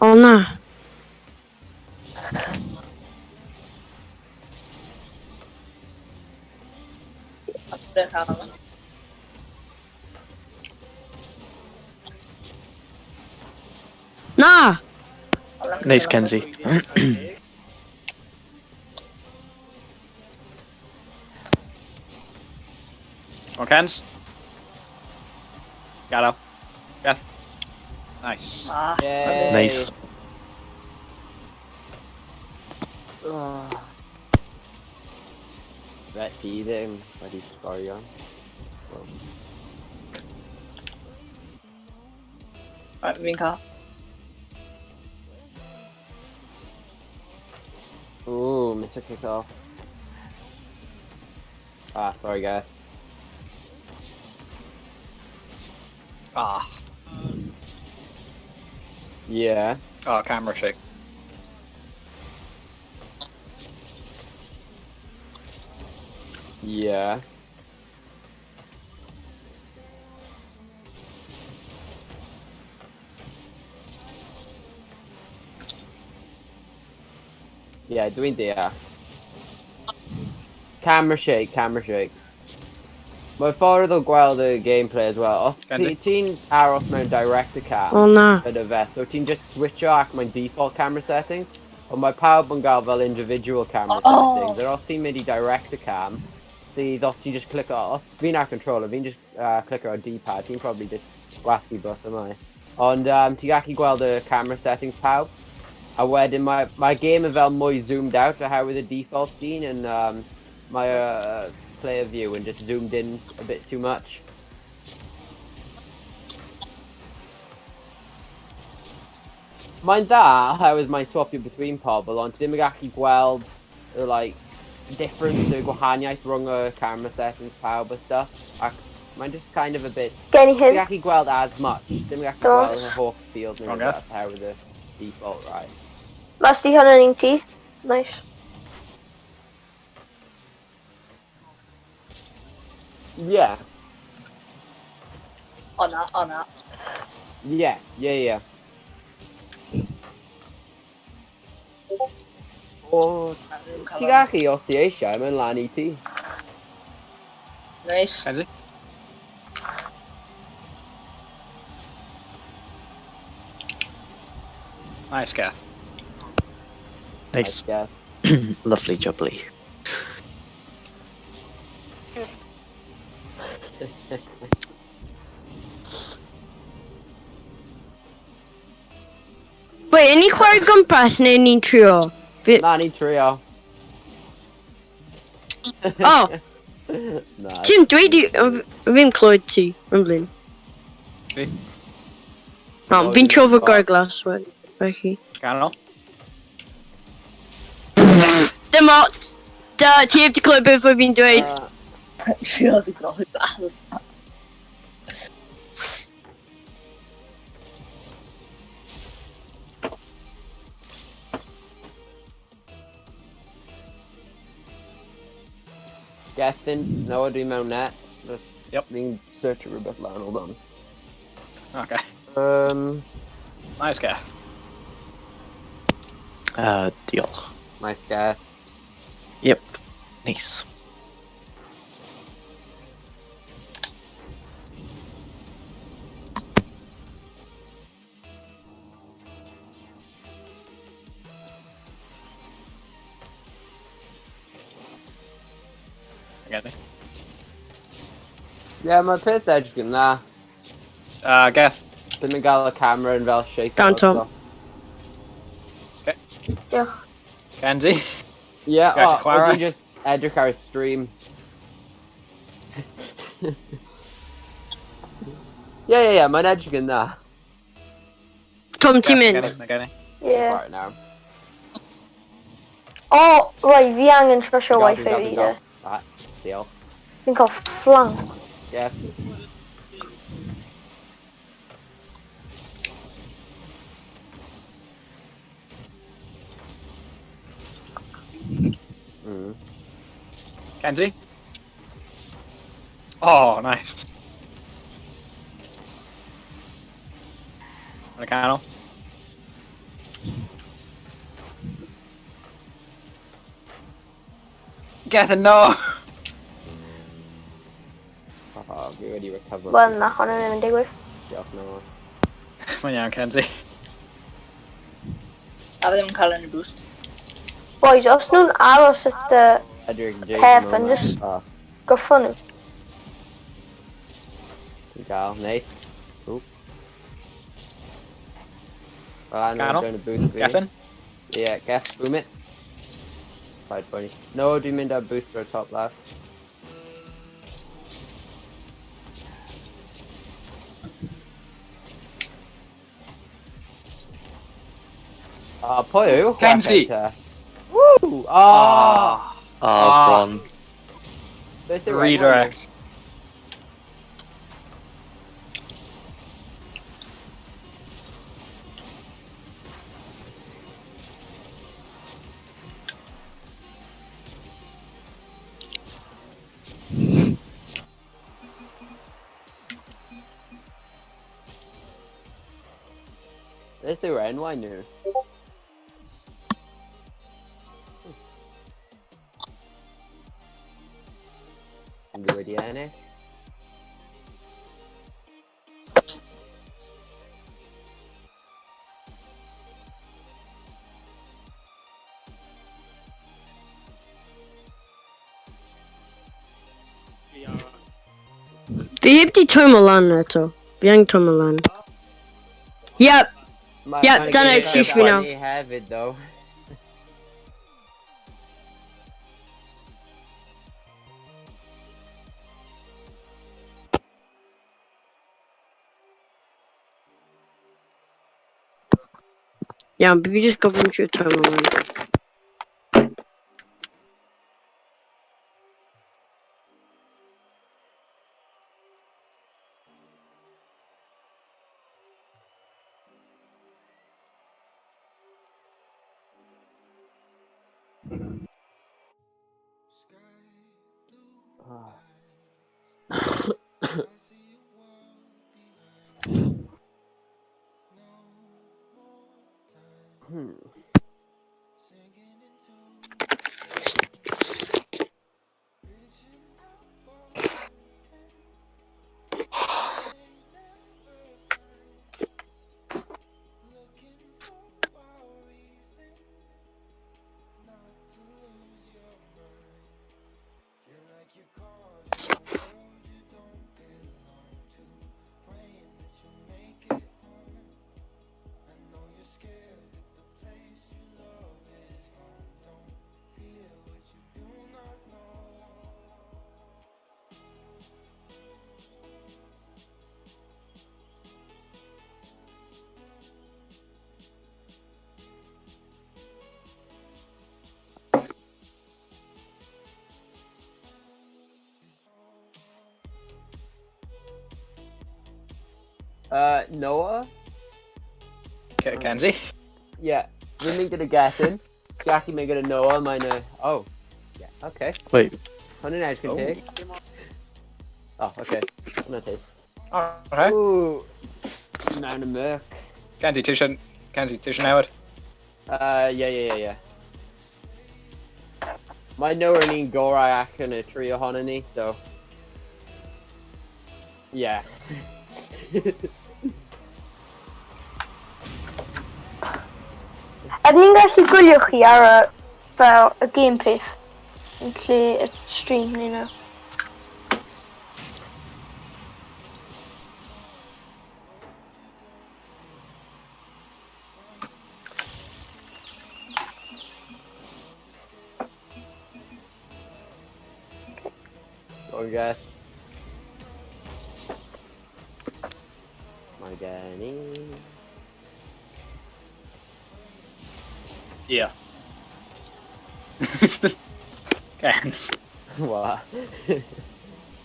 O na. Na! Nice, Kenzie. Come on, Kens. Gadael. Geth. Nice. Ah, Yay. Nice. Oh. Fe ti ddim wedi sgorio. Right, fi'n cael. Ooh, Mr. Kickoff. Ah, sorry guys. Ah. Yeah. Oh, camera shake. Yeah. Yeah, dwi'n deall. Camera shake, camera shake. Mae ffordd o gweld y gameplay as well. Os Kenzie? ti'n aros mewn director cam, O na. gyda fe, so ti'n just switcho ac mae'n default camera settings, ond mae pawb yn gael fel individual camera Oh. settings. Ond os ti'n mynd i director cam, sydd os ti'n just clico, os fi'n ar controller, fi'n just clico ar D-pad, ti'n probably just gwasgu button yma. Ond ti'n gallu gweld y camera settings pawb, a wedyn mae game yn fel mwy zoomed out oherwydd y default scene, and mae player view yn just zoomed in a bit too much. Mae'n dda, oherwydd mae'n swapio between pobl, ond ti ddim yn gallu gweld y like, difference, y gwahaniaeth rhwng y camera settings pawb a stuff, ac mae'n just kind of a bit. Gen i Ti'n hyn. gallu gweld as much, ddim yn gallu Dos. gweld y holl field neu Wrong. rhywbeth oherwydd y default, right. Mas di hwnna'n un ti. Nice. Yeah, O na, o na. yeah. O, Fi'n ti'n cael. gallu os ti eisiau, mae'n lan i ti. Nice. Kenzie? Nice, Geth. Nice. Yeah. Lovely jubbly. Wait, yn ni chwarae gwmpas neu ni'n trio? Na, ni'n trio. O, Na. ti'n dweud i. Fi'n clywed ti, yn blin. Fi? O, fi'n trio fy gorglas, felly. Ganol. Dim ots! Da, ti heb di clywed beth mae fi'n dweud. Trio di gwneud bas. Gethin, no, dwi'n mewn net. Just, Yep. Fi'n search rhywbeth lan, hold on. Okay. Nice, Geth. Diolch. Nice guess. Yep. Nice. Again. Yeah, mae peth edrych yn dda. Geth. Ddim yn gael y camera yn fel shake. Down top. Diolch. Kenzie. Yeah, Gallu o, chwarae? dwi'n just edrych ar y stream. Yeah, mae'n edrych yn dda. Tom, ti'n mynd? Again, again. Yeah. Right now. O, right, fi angen trwsio Go, wifi go, fi go. de. Right, diolch. Fi'n cael flank. Yeah. Kenzie. Oh, nice. On a canal. Gethin, no! Oh, fi wedi recover. Wel na, hwnna ddim yn digwydd. Diolch, Noah. Mae'n iawn, Kenzie. A fe ddim yn cael unrhyw boost. Boys, os nhw'n aros at y Edric James. peth yn just Oh, gyffo nhw. ti'n gael, neis. Oop. Well, Canol. I'm going to boost fi. Gethin? Yeah, Geth, boom it. Right, bunny. No, dwi'n mynd ar boost ar top left. Ah, pwy yw? Kenzie! Woo! Ah! Oh, Ah. Bron. Beth yw enw? Redirect. Beth yw enwau nhw? Nhw wedi ennill. Fi heb di twymo lan eto. Fi angen twymo lan. Yep, Ma- Yep, mae'n dyna gwneud excuse fi nawr. funny hefyd, though. Iawn, fi jyst gofyn trwy twymo lan. Ah. Hmm. Noah? Kenzie? Yeah, fi'n mynd gyda Gethin. Jackie mynd gyda Noah, mae'n... Oh. Yeah, okay. Wait, Hwnna'n edrych yn Oh. teg. Oh, okay. Hwnna'n teg. Alright. Ooh. Mewn y myrc. Kenzie, ti eisiau... Kenzie, ti eisiau newid? Yeah. Mae Noah yn un gorau allan y tri ohonon ni, so... Yeah. Ydyn ni'n gallu gwylio chi ar y, fel, y game peth? Yn lle y stream ni nawr. Go on, guys. Mae gen i... Yeah. Ken. What?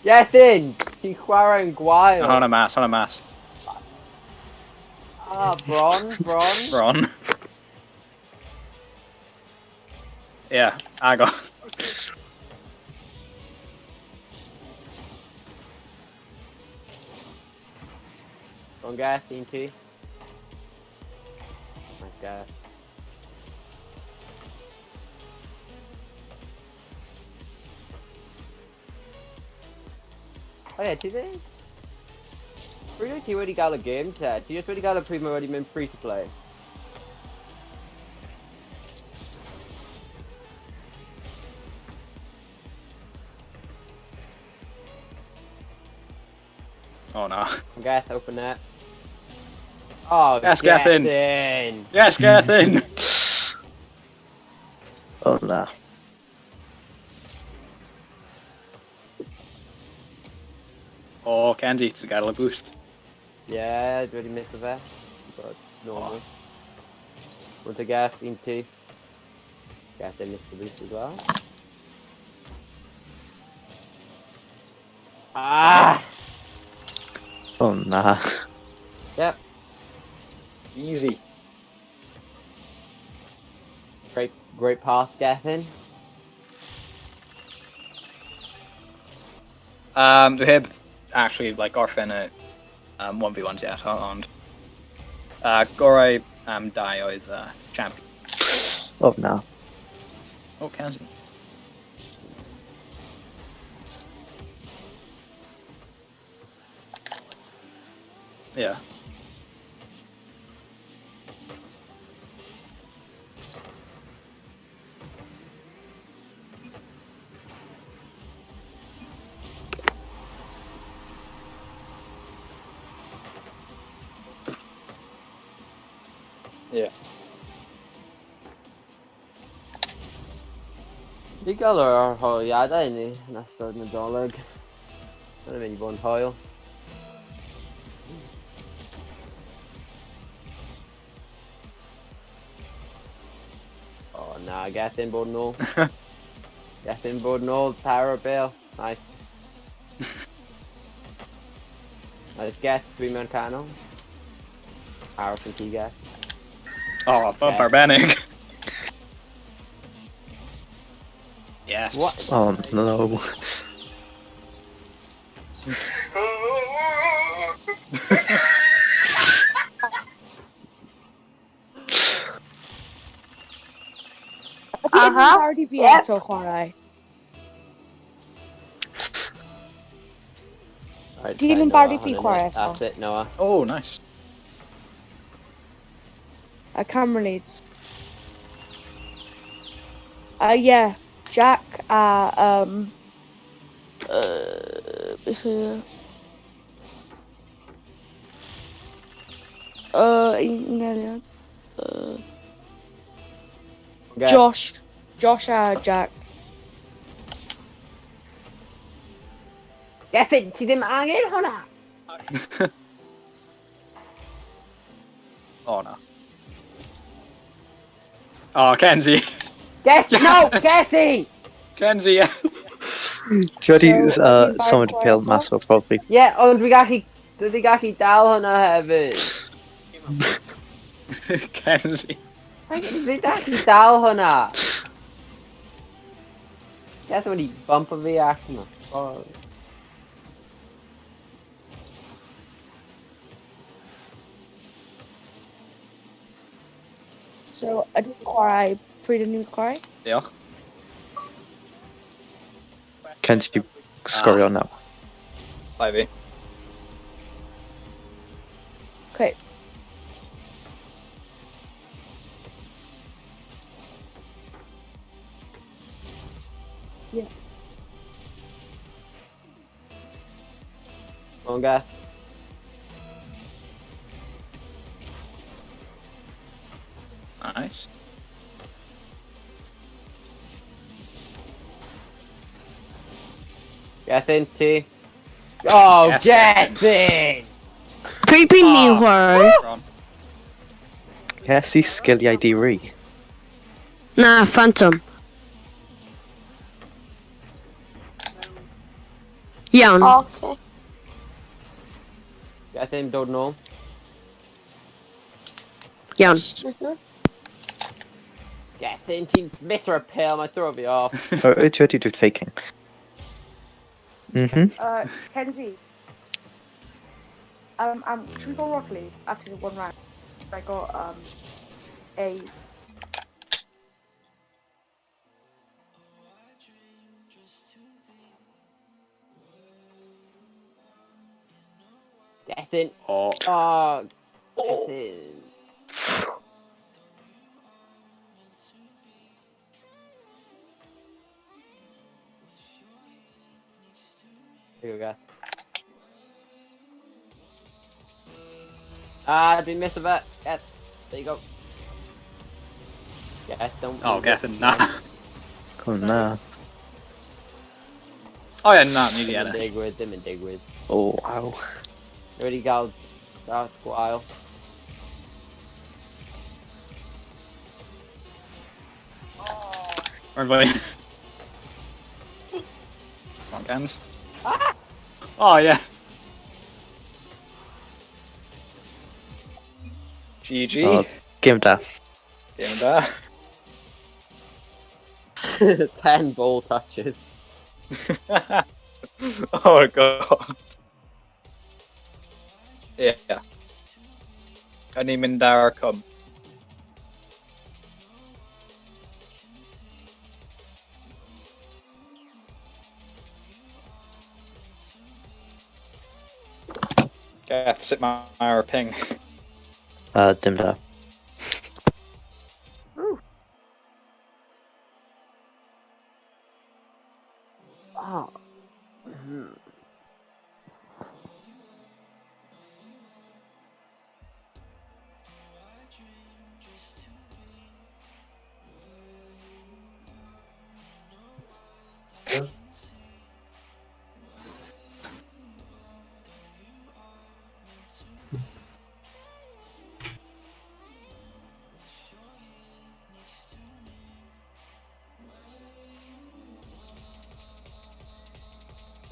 Gethin! Ti'n chwarae'n gwael! Hwnna mas, hwnna mas. Ah, bron, bron. Bron. Yeah, agor. Go on, Geth, un ti. Nice, Geth. O ie, ti ddim? Pryd wyt ti wedi gael y game te? Ti jyst wedi gael y pryd mae wedi mynd free to play? Oh na. Geth, open net. Oh, Yes, Gethin. Gethin! Yes, Gethin! Oh na. Oh, Kenzie, ti'n gael y boost. Yeah, dwi wedi miss o fe. But normal. Want to Geth, un ti. Gethin missed the boost as well. Ah! Oh na. Yep, Easy. great, great pass, Gethin. Dwi heb actually like gorffen y 1v1s yet, ond gorau am dau oedd champion. Oh na. Oh, Kenzie. Yeah. Yeah. Fi gael yr arholiadau ni yn ystod Nadolig. Mae'n mynd i fod yn hwyl. O na, Gethin bod nôl. Gethin bod nôl, power Bill. Nice. Nice Geth, dwi mewn canol. Aros yn ti, Geth. Oh, bump Yeah. arbennig. Yes. What? Oh no. Ydy Aha. unrhyw barod i fi Yep. eto chwarae? Right, Di ddim yn Noah, barod i fi hwnna'n chwarae it. eto. That's it, Noah. Oh, nice. A camera leads. Yeah, Jack a beth yw... Un eiliad. Geth. Josh. Josh a Jack. Gethin, ti ddim angen hwnna! Oh no. Oh, Kenzie. Geth, no, Gethin! Kenzie, yeah. Ti wedi So, ydyn ni'n symud y barod pêl chwarae mas o'r ffordd fi. Ie, yeah, ond dwi gallu... Dwi gallu dal hwnna hefyd. Kenzie. Dwi gallu dal hwnna. Geth wedi bumpo fi allan o'r ffordd. So, ydyn ni'n chwarae pryd ydyn ni'n chwarae? Diolch. Kenzie sgorio now. Bai fi. Okay. Yeah. Come on, Geth. Nice. Gethin, ti. Oh, Yes, Gethin! Pryd bydd ni'n Ah. chwarae? Ron. Ces i sgiliau di-ri. Na, Phantom. Iawn. Oce. Gethin, dod nôl. Iawn. Gethin, ti'n miss yr apêl, mae throw fi off. O, wyt ti wedi dweud faking? Mhm. Kenzie. Should we go Rocket League after the one round? I got a Gethin. O. Oh, Gethin. Here we go. Ah, dwi'n miss of it. Yes. There you go. Yes, don't. O, lose it. Gethin, na. O, na. O ie, na, ni di Ddim yn ennill. digwydd, ddim yn digwydd. O, waw. Ni wedi gael start gwael. Rwy'n fwy. Come on, Kens. Oh, yeah. GG. O, Game da. Game da. 10 ball touches. Oh, God. Yeah. O'n i'n mynd ar y cwm. Geth, sut mae'r ping? Dim da. Oh. Hmm.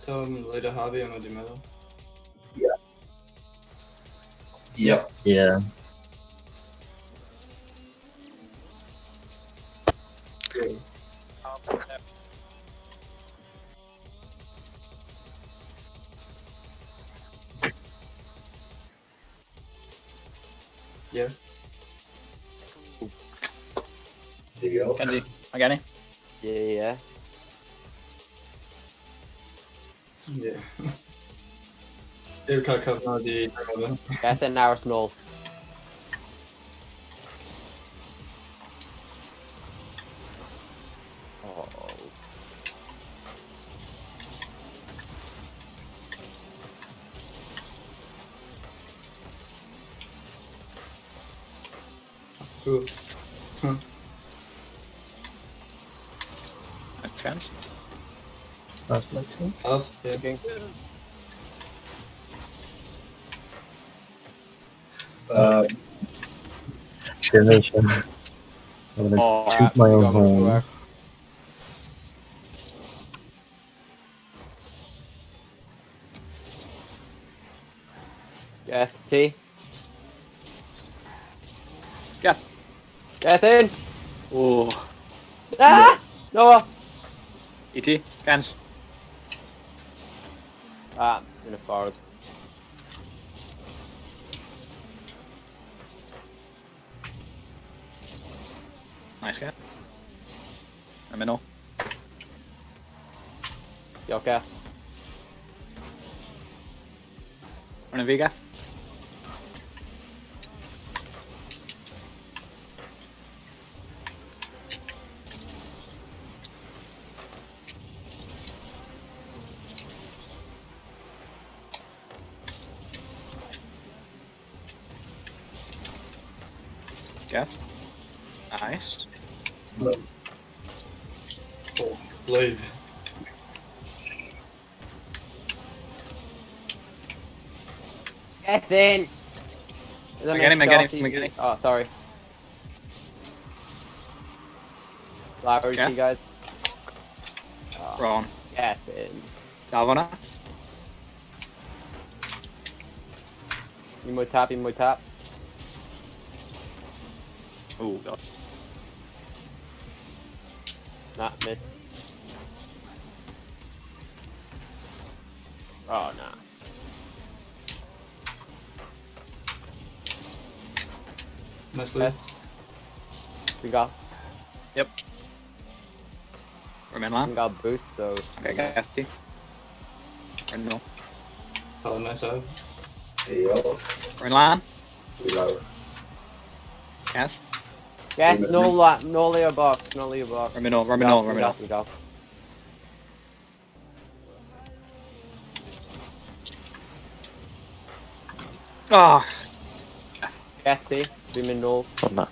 Tom Leda Hobby yma, dwi'n meddwl. Yep. Yeah. Yeah. There you go. Kenzie, mae gen i? Yeah, Yeah. Dwi'n cael cyfnod i meddwl. yeah. Gethin aros nôl. Oh. Cool. Kens? That's like sense. Taf, yeah. Shimmy, shimmy. I'm gonna Oh, toot my own horn. Geth, ti? Geth. Gethin! O. Ah! Noah! I ti, Kens? Ah, yn y ffordd. Nice, Geth. Rwy'n mynd nôl. Diolch, Geth. Rwy'n fi, Geth? Geth? Nice. Oh, blade. Gethin! I'm getting him, I'm getting him, I'm getting him. Oh, sorry. Lawr i Yeah. ti, guys. Oh, Ron. Gethin. Dal fan'na. Un mwy tap, un mwy tap. Oh, God. Na, miss. Oh, na. Nice Yeah. lead. Dwi'n gael, Rwy'n mynd lan. dwi'n gael boots, so... Okay, Geth ti. Rwy'n nôl. Oh, nice out. Diolch. Rwy'n lan. Dwi lawr. Yes. Yes, nôl, nôl i'r box, nôl i'r box. Rwy'n mynd nôl, rwy'n mynd nôl, rwy'n mynd nôl. Dwi'n gael. Oh, Get ti, dwi'n mynd nôl. O na.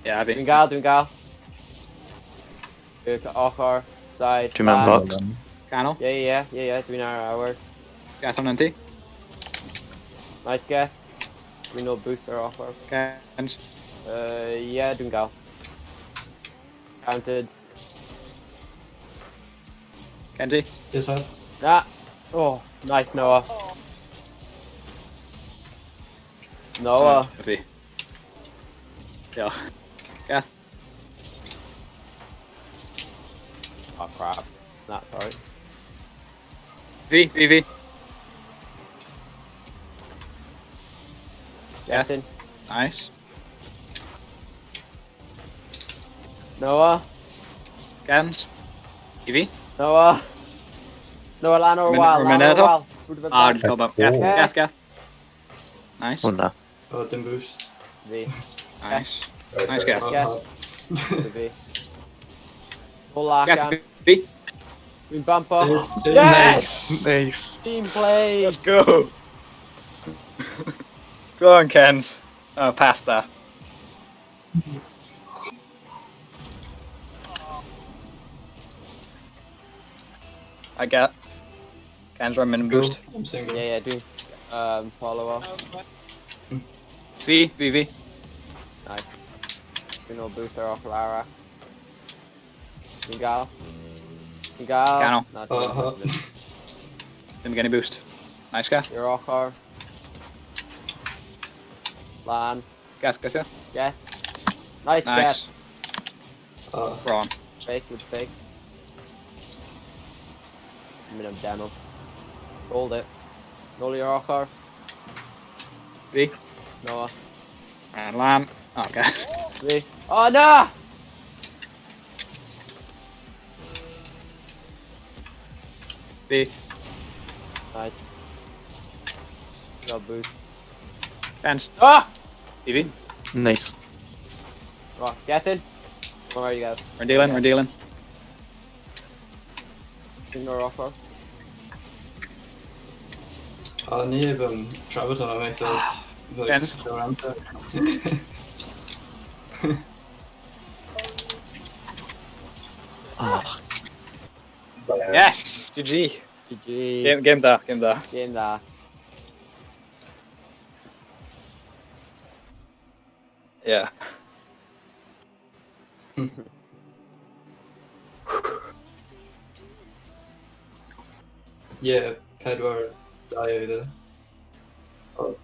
yeah, fi. Dwi'n gael, dwi'n gael. Dwi'n ochr, side, Dwi'n mewn back. box. Canol. Ie, ie, ie, ie, dwi'n ar awr. Geth hwnna'n ti. Nice get. Dwi'n nôl boost ar ochr. Kens. Ie, dwi'n gael. Counted. Kenzie. Yes, have. Na! Oh, nice Noah. Noah. Fi. Diolch. Geth. Oh crap. Na, sorry. Fi, fi, fi. Yes. Gethin. Nice. Noah. Kens. I fi. Noah. Noah lan o'r Rwy'n wal, mynd lan o'r eto? wal. Bwyd fe Ah, ben. dwi'n cael bump. Geth, Oh. Geth, Geth. Nice. O na. Oh, dim boost. Fi, Nice. Nice Geth. Yes. fi. Ola, Geth, gan. fi. Dwi'n bumpo. Save. Yes! Nice. Team play! Let's go. Go on, Kens. Oh, past that. I get. Kens run min Go. boost. I'm single. Ie, ie, dwi'n follow off. V, V, V. Nice. Dwi'n ôl boost ar ochr arall. Dwi'n gael. Dwi'n gael. Ganol. Na, Uh-huh. Dim gen i boost. Nice, Geth. I'r ochr. Lan. Geth, Geth, yeah. Get. Nice, Nice. Wrong. get. Fake with fake. Mynd am demo. Rolled it. Nôl i'r ochr. Fi. Noah. And lan. Oh, Geth. Fi. Oh na! V. Nice. Got boost. Kens. Ah! I fi. Nice. Right, Gethin. Where are you guys? Rwy'n dealing, rwy'n dealing. Ignore ochr. A ni heb trafod hwnna am eitha... like, Kens. llawer amser. Oh, Yes! GG. GG. Game, game da, game da. Game da. Yeah. Ie, 4, 2 oedd e. Oh.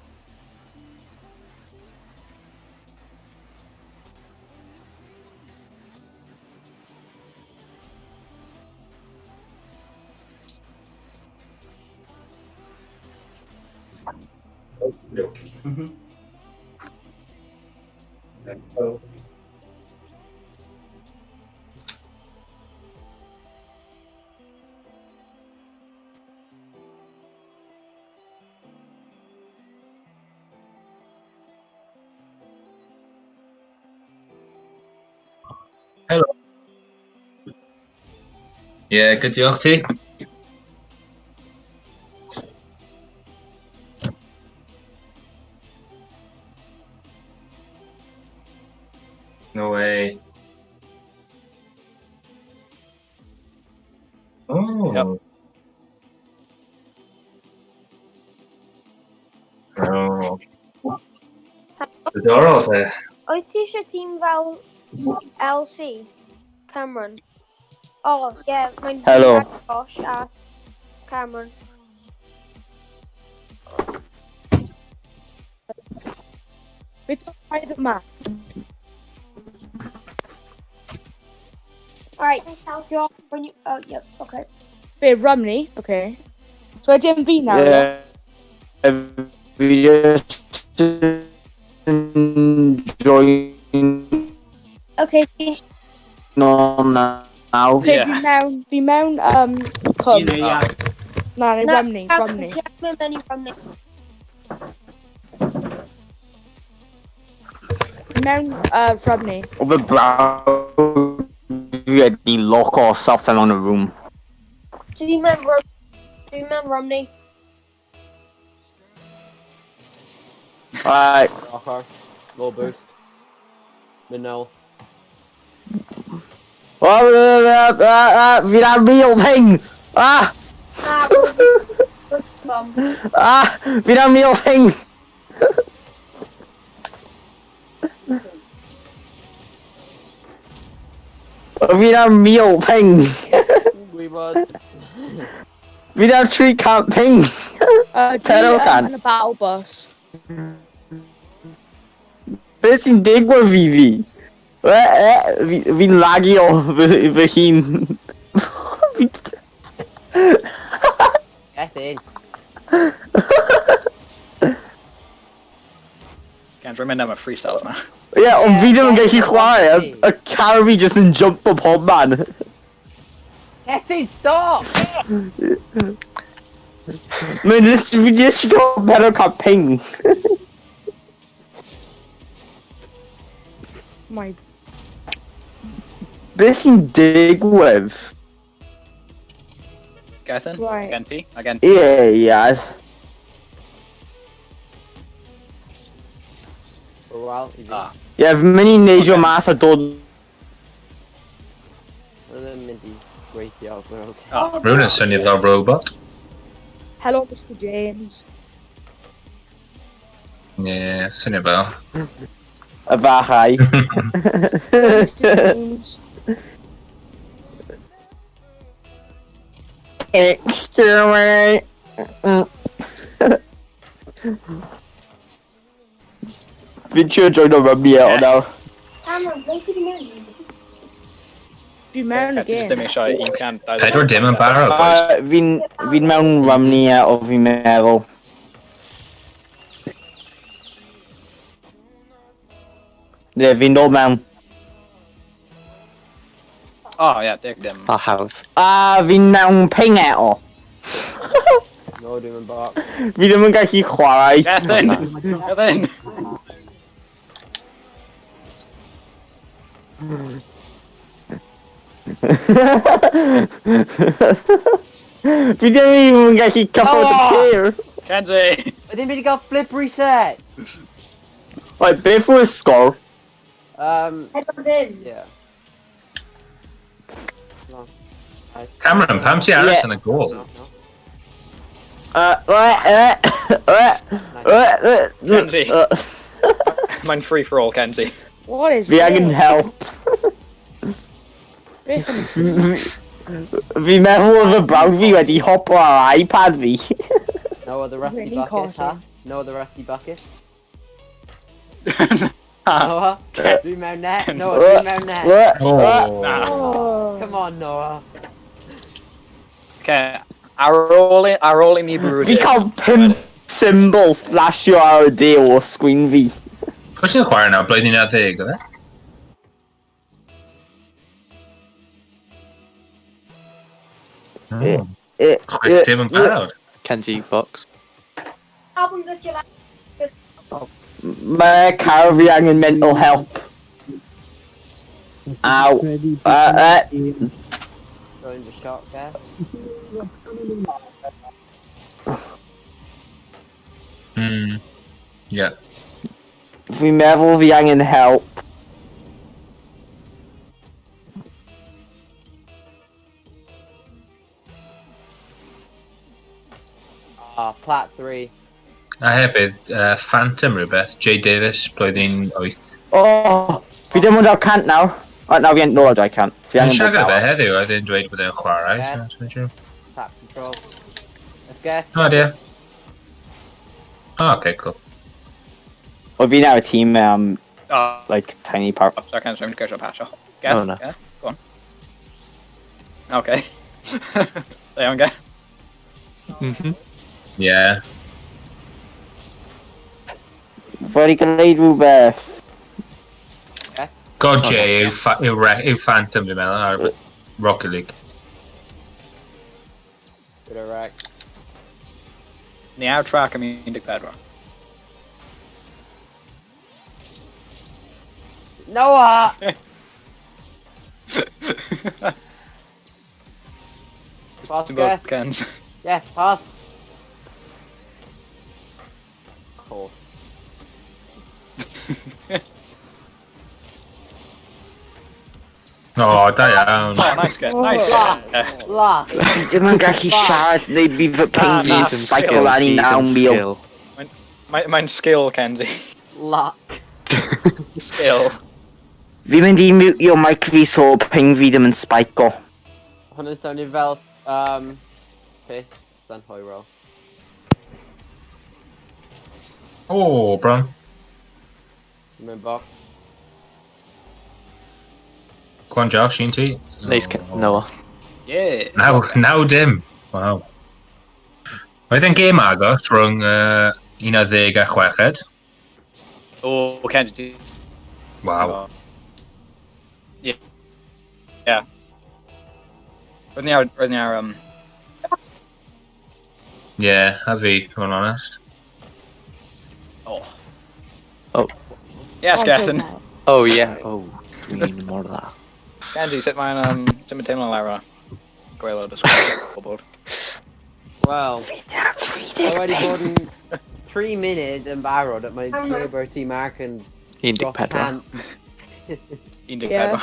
Mhm. Ie, good diolch ti. No way. Oh. Yep. Oh. Diddorol te. Wyt ti eisiau tîm fel LC? Cameron. O, ie, yeah, mae'n Helo. Josh a Cameron. Beth yw'r private map? Alright, Josh, when you... Oh, yep, okay. Be, Romney? Okay. So ydyn fi nawr? Yeah. Fi just yn join Okay, fi on now. Okay, Yeah. fi mewn, cwm. Na, neu Na, Romney, Romney. Ti angen mynd i Romney. Mewn Rhymni. Oedd y brawd fi wedi lock ourself in on a room. Dwi'n mewn Romney. Right. Ochr. Low boost. Mynd nôl. Fi'n ar real ping! Ah! Ah, Bum. Ah! Fi'n ar real ping! Fi'n ar real ping! Gwybod. Fi'n ar 300 ping! Dwi Pero gan. yn y battle bus. Beth sy'n digwydd fi fi? Fi'n lagio fy hun. Get in. Gan, dwi'n mynd am y freestyles na. Ie, ond fi ddim yn gallu Ie, chwarae. Y car fi jyst yn jump o pob man. Get in, stop! Mae'n literally, fi literally gael 400 ping. My Beth sy'n digwydd? Gethin? Right. Gen ti? A gen ti? Ie, ie. Wel, i fi. Ah. Ie, fi'n mynd i neidio Ocê. mas a dod... Oedd yn mynd i gweithio, but okay. Oh, Rhywun yn swnio fel robot. Hello, Mr James. Ie, yeah, swnio fel. Y fachau. Mr James. Excuse me. Fi'n trio join o rygbi eto nawr. Cameron, ble ti di mewn? Dwi mewn y Ti jyst ddim game. eisiau 120. 40 yn barod, boys. Fi'n mewn Romney o fi'n meddwl. Ie, fi'n dod mewn. O, ie, deg dim. A hawdd. A fi'n mewn ping eto. No, dwi'n mynd box. Fi ddim yn gallu chwarae. Gethin! Gethin! Fi ddim even yn gallu cyffwrdd y ceir. Kenzie! Oedd ddim wedi cael flip reset! Right, beth yw'r sgôr? Pedwar dim. Yeah. No. Cameron, pam ti aros Ie. yn y gol? No, no. Kenzie. Mae'n free for all, Kenzie. What is Fi angen this? help. Beth yn... Fi'n meddwl oedd y brawd fi wedi hopo ar iPad fi. No other rusty Really bucket, caught ha? No other rusty bucket. Noah, dwi'n mewn net. Noah, dwi'n mewn net. Oh. Oh. Come on, Noah. Okay, ar ôl i ni bwrw Fi cael pum symbol flashio ar y de o sgwyn fi. Pwy sy'n chwarae nawr? Blwyddyn 11, oedd e? Oh, 60 yn barod. Kenzie box. Album this year. Mae car fi angen mental help. Aw. Going to shot there. Yeah. Fi'n meddwl fi angen help. Ah, plat 3. A hefyd, Phantom rhywbeth, Jay Davis, blwyddyn 8. Oh, fi ddim ond ar 100 nawr. O, na, fi yn nôl ar 200. Fi Fi'n angen siarad bod gyda fe nawr. heddiw, oedd e'n dweud bod e'n chwarae. Ie. So, dwi'n siŵr. Tap control. Let's go. O, dear. Oh, okay, cool. O, fi'n ar y tîm, Oh, like, tiny part. sorry, Kenzie, I'm going to patch off. Geth, Oh, no. yeah, go on. Okay. There we go. Yeah. Wedi gwneud rhywbeth. God Jay yw Phantom, dwi'n meddwl, ar Rocket League. Bit of wreck. Ni ar track am 14. Noah! Pass, Ti'n bod Geth. Kens. Yes, pass. Of course. O, da iawn. Oh, nice Geth, nice. La! La! Fi ddim yn gallu siarad neu bydd fy ping Na, fi'n na. spike lan i Gyd yn 9,000. skill. Mae'n skill, Kenzie. Luck. Skill. Fi'n mynd i mutio mic fi so ping fi ddim yn spike o. Hwn yn swnio fel... Peth synhwyrol. O, bron. Mewn box. Go on, Josh, un ti. Nice, Noah. Yeah. Naw dim. Waw. Oedd e'n gêm agos rhwng 11 a 6. Oh, Kenzie. Waw. Yeah. Yeah. Roedd ni ar, roedd ni ar, Ie, yeah, a fi, fod yn honest. oh. Oh. Yes, Oh, Gethin. so Oh, yeah. Oh, dwi'n mor dda. Kenzie, sut mae'n, sut mae'n teimlo lawr yna? Gwaelod y scoreboard. Wel, Fi ar mae 30 wedi ping. bod yn 3 munud yn barod at mae Labour Team Arc yn dros 14. 100. 14. Yeah.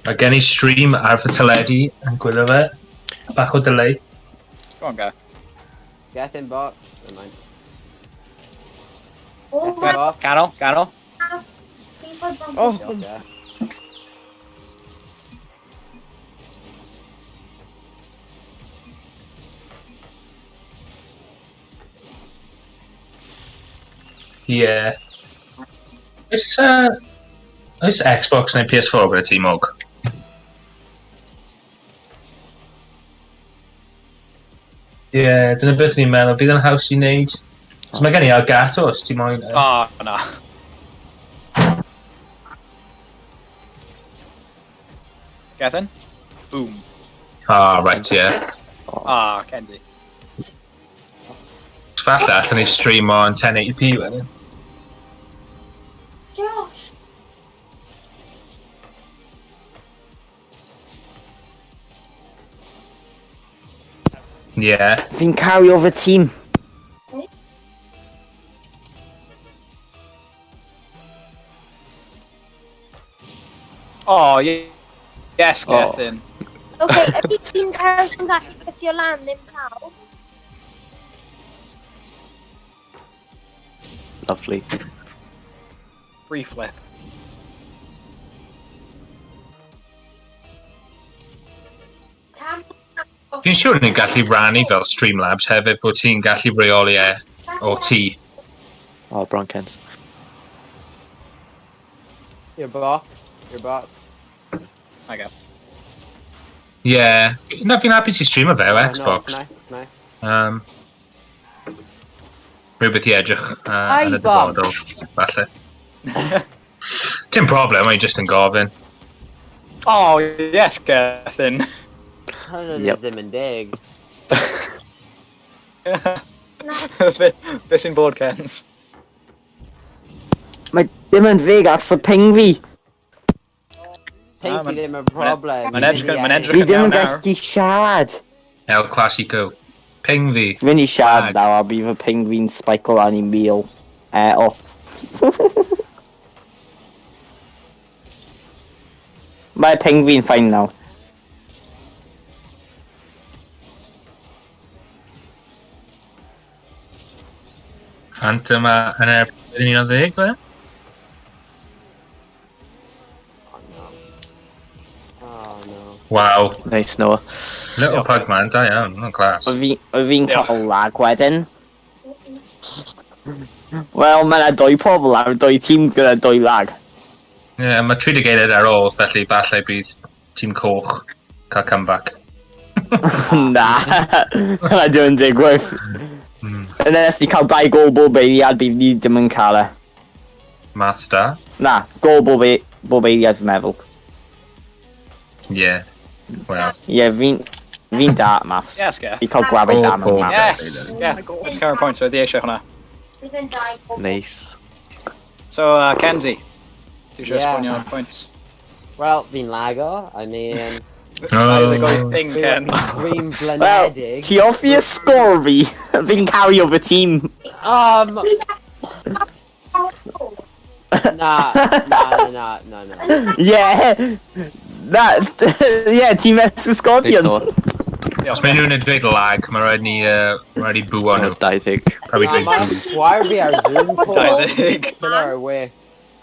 Mae gen i stream ar fy teledu yn gwylio fe. Bach o delay. Go on, Geth. Get in box. Never mind. Oh Get my in box. Ganol, ganol. Oh. Diolch, yeah. Ie. Yeah. Oes, oes Xbox neu PS4 gyda ti, Mog? Ie, yeah, dyna beth ni'n meddwl. Bydd yn haws i wneud. Os mae gen i Elgato, os ti moyn. Oh, na. Gethin? Boom. Ah, right, ie. Yeah. Ah, Kenzie. Falle allan ni stream on 1080p wedyn. Josh. Ie. Yeah. Fi'n cario fy tîm. Oh, yes, Oh. Gethin. Okay, ydy un person gallu gythio lan ddim pawb? Lovely. Free flip. Cam Fi'n siŵr ni'n gallu rannu fel Streamlabs hefyd bod ti'n gallu reoli e o ti. Oh, bron Kens. Your box. Your box. I go. Ie. Yeah. Na, fi'n hapus i streamo fe o Oh, no, Xbox. Nice, nice. Rhywbeth i edrych Ai, yn y Bob. dyfodol, falle. Dim problem, o'n i just yn gofyn. Oh, yes, Gethin. Hwnna Yep. ddim yn deg. Be sy'n bod, Kens? Mae dim yn feg at y ping fi. Ping Ah, fi ma'n- ddim yn problem. ma'n edrych- ma'n edrych Fi ddim yn iawn nawr. gallu siarad. El Clasico. Ping fi. Fi'n mynd i siarad Lag. nawr a bydd fy ping fi'n spike lan i 1,000. O. Mae ping fi'n fine nawr. Phantom a yn erbyn 11, fe? Oh no. Oh no. Waw. Nice, Noah. Little Pug Man, da iawn, hwnna'n class. Oedd fi'n cael lag wedyn. Wel, mae yna doi pobl ar doi tîm gyda doi lag. Ie, yeah, mae 30 eiliad ar ôl, felly falle bydd tîm coch cael comeback. Na, hwnna ddim yn digwydd. Yna nes ni cael dau gol bob eiliad, bydd ni ddim yn cael e. Maths da. Na, gol bob, bob eiliad fi'n meddwl. Ie. Yeah. Wel. Ie, yeah, fi'n... Fi'n da at maths. Yes, Geth. Fi'n cael gwared da mewn Oh, maths. Yes, Oh Geth. my God. Ti'n cael pwynt, roedd i eisiau hwnna. Nice. So, Kenzie. Ti eisiau Yeah. esbonio pwynt? Wel, fi'n lago, I mean... Oh. Thing, Ken. Fi'n Wel, blinedig. ti offi y sgôr fi. Fi'n cario fy tîm. Na, na, na, na, na. Yeah. Na, yeah, tîm Esgysgodion. Os mae unrhyw un yn dweud lag, mae rhaid ni, mae rhaid ni bŵo nhw. 20. Probably Na, dweud Mae bŵ. chwaer fi ar Zoom call. 20. Killer away.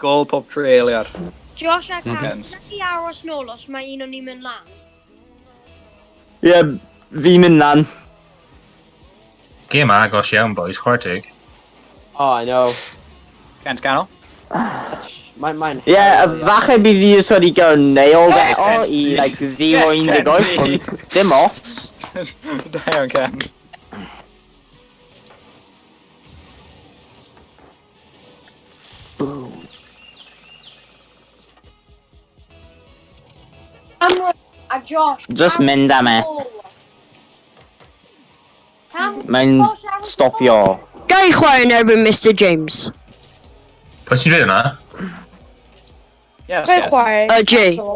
Gol pob tri eiliad. Josh a Cam, Kens. na i aros nôl os mae un o'n ni'n mynd lan? Yeah, fi'n mynd lan. Gêm agos iawn, boys, chwarae teg. Oh, I know. Kens ganol. Mae'n... Mae'n... Yeah, falle bydd fi jyst wedi gael nailed Yes, eto Ken. i like Yes, 0-18, Ken. ond dim ots. Da iawn, Ken. Cameron a Josh. Just aros mynd am e. nôl. Cam, Mae'n Josh, aros stopio. Ga i chwarae yn erbyn Mr James. Pwy sy'n dweud hwnna? Yes, Fe Geth. chwarae. Jay. eto.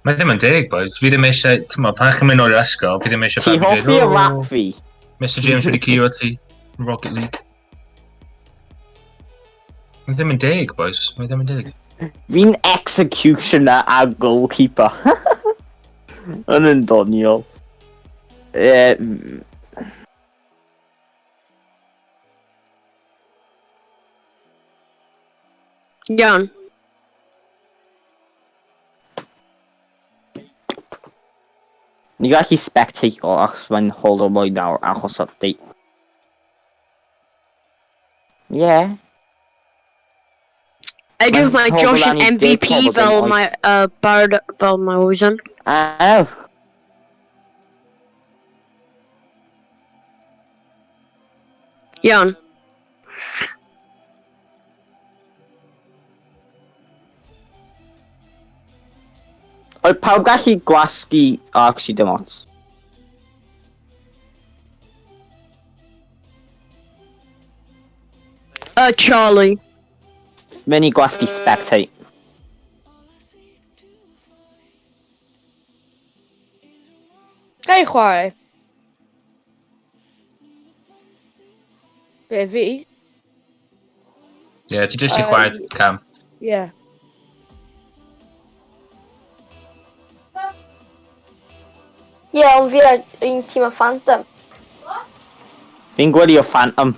Mae ddim yn deg, boys. Fi ddim eisiau, ti'n mo, pan chi'n mynd o'r ysgol, fi ddim eisiau Ti pawb i hoffi dweud, y "Oh, rap fi? Mr James wedi curo ti yn Rocket League. Mae ddim yn deg, boys. Mae ddim yn deg. Fi'n executioner a goalkeeper. Yn yn doniol. Eh, Iawn. Ni gallu spectator achos mae'n hold o mwy nawr achos update. Yeah. Edrych Mae'n mae Josh pobl yn lan i deg MVP pobl fel ddim mae barod fel mae Ozan. Oh. Iawn. Oedd pawb gallu gwasgu... Oh, actually, dim ots. Charlie. Mynd i gwasgu spectate. Ga i chwarae. Be, fi? Ie, yeah, ti jyst i chwarae Cam. Yeah. Ie, yeah, ond fi ar un tîm o Phantom. Fi'n gwylio Phantom.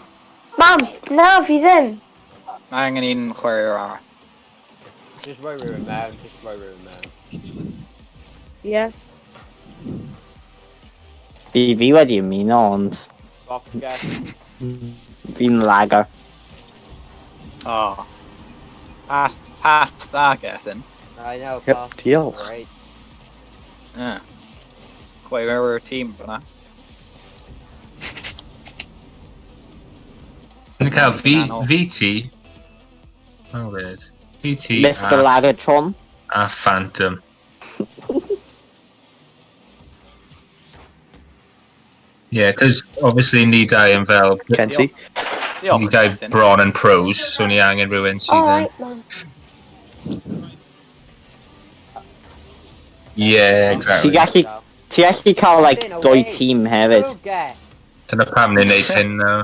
Mam, na, fi ddim. Mae angen un chwaraewr arall. Just rhoi rhywun mewn, just rhoi rhywun mewn. Yeah. Fi wedi ymuno, ond Box Geth. fi'n lagger. Oh. Pass, pass dda, Gethin. I know, Yep, pass. diolch. Great. Yeah. Chwaraewr tîm fyna. Ni'n cael V, Canol. VT. Oh, weird. VT Mr a, Lagatron. a Phantom. Yeah, cos obviously ni dau yn fel... Kenzie. Diolch, Ni dau Gethin. bron yn pros, so ni angen rhywun sydd yn... Alright, mam. Yeah, Ti exactly. gallu, ti gallu cael, like, Gethin, doi away. tîm hefyd. Go, Geth. Dyna pam ni'n neud hyn nawr.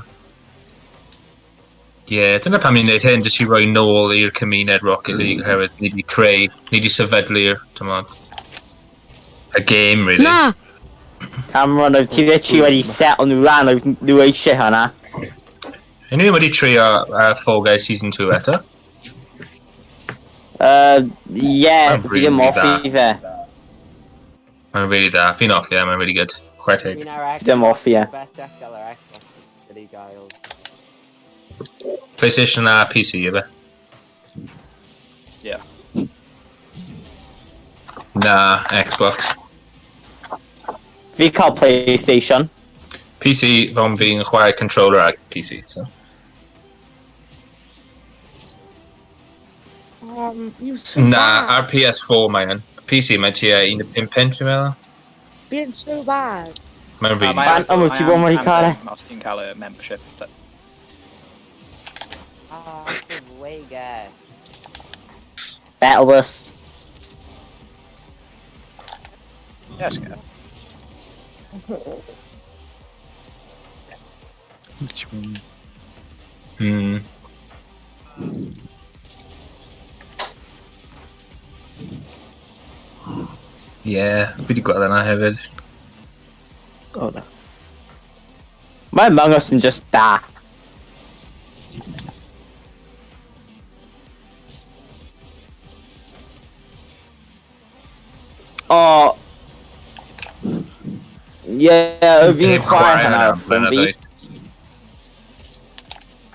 Ie, yeah, dyna pam ni'n neud hyn, jyst i roi nôl i'r cymuned Rocket League, oherwydd ni wedi creu, ni wedi sefydlu'r, ti'n y game, really. Na! Cameron, oedd ti literally wedi set on nhw lan, oedd nhw eisiau hwnna. Unrhyw un wedi trio Fall Guys Season 2 eto? Yeah, Mae'n fi ddim really offi fe. Mae'n really dda. Fi'n off, yeah, mae'n really good. Chwarae teg. Fi'n ar Xbox. Dim off, ie. Best deck gael ar Xbox. Gyda gael. PlayStation a PC, efe? Ie. Na, Xbox. Fi cael PlayStation. PC, fel fi'n chwarae controller ag PC, so. You so Na, bad. ar PS4 mae yn. PC mae tua 15 punt fi'n meddwl. Being so bad. Mae'n really... Mae- Phantom, wyt ti bod wedi cael e? Os ti'n cael y membership. Ah, Wega. Battle Bus. Yes, go. Ie, fi wedi gweld yna hefyd. O na. Mae Among Us yn just da. O. Ie, yeah, fi'n Ddim chwarae hwnna ar am ffôn fi. blynyddoedd.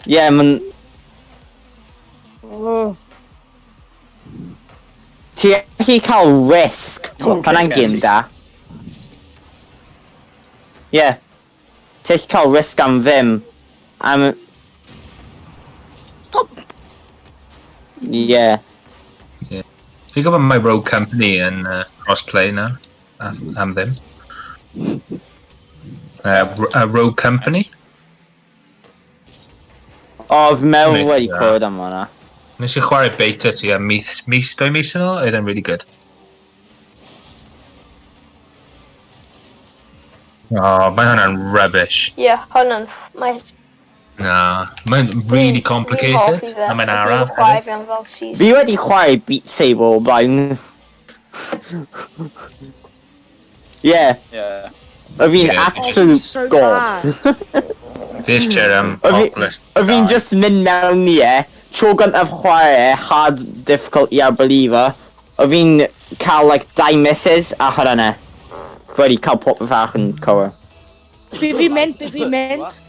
Ie, ma'n... Oh. Ti gallu cael risk. Okay, Hwnna'n gêm Kenzie. da. Ie. Yeah. Ti gallu cael risk am ddim. Am... Stop. Ie. Yeah. Fi'n gwybod mae Rogue Company yn crossplay na, am ddim. Rogue Company? O, fi'n meddwl Mate, wedi ie. clywed am hwnna. Nes i chwarae beta ti am mis, mis, 2 mis yn ôl, oedd e'n really good. Oh, mae hwnna'n rubbish. Ie, yeah, hwnna'n... Mae... Na, mae'n really complicated, a mae'n araf Fi'n hefyd. fi am fel season. Fi wedi chwarae Beat Saber o blaen. Ie, yeah, Yeah. o fi'n Ie. absolute So god. bad. Fi eisiau O fi- Oculus. O fi'n just mynd mewn i e, tro gyntaf chwarae e, hard difficulty ar believer. O fi'n cael like dau misses a hwnna ne. Fi wedi cael popeth arall yn cywir. Be fi'n mynd, be fi'n mynd.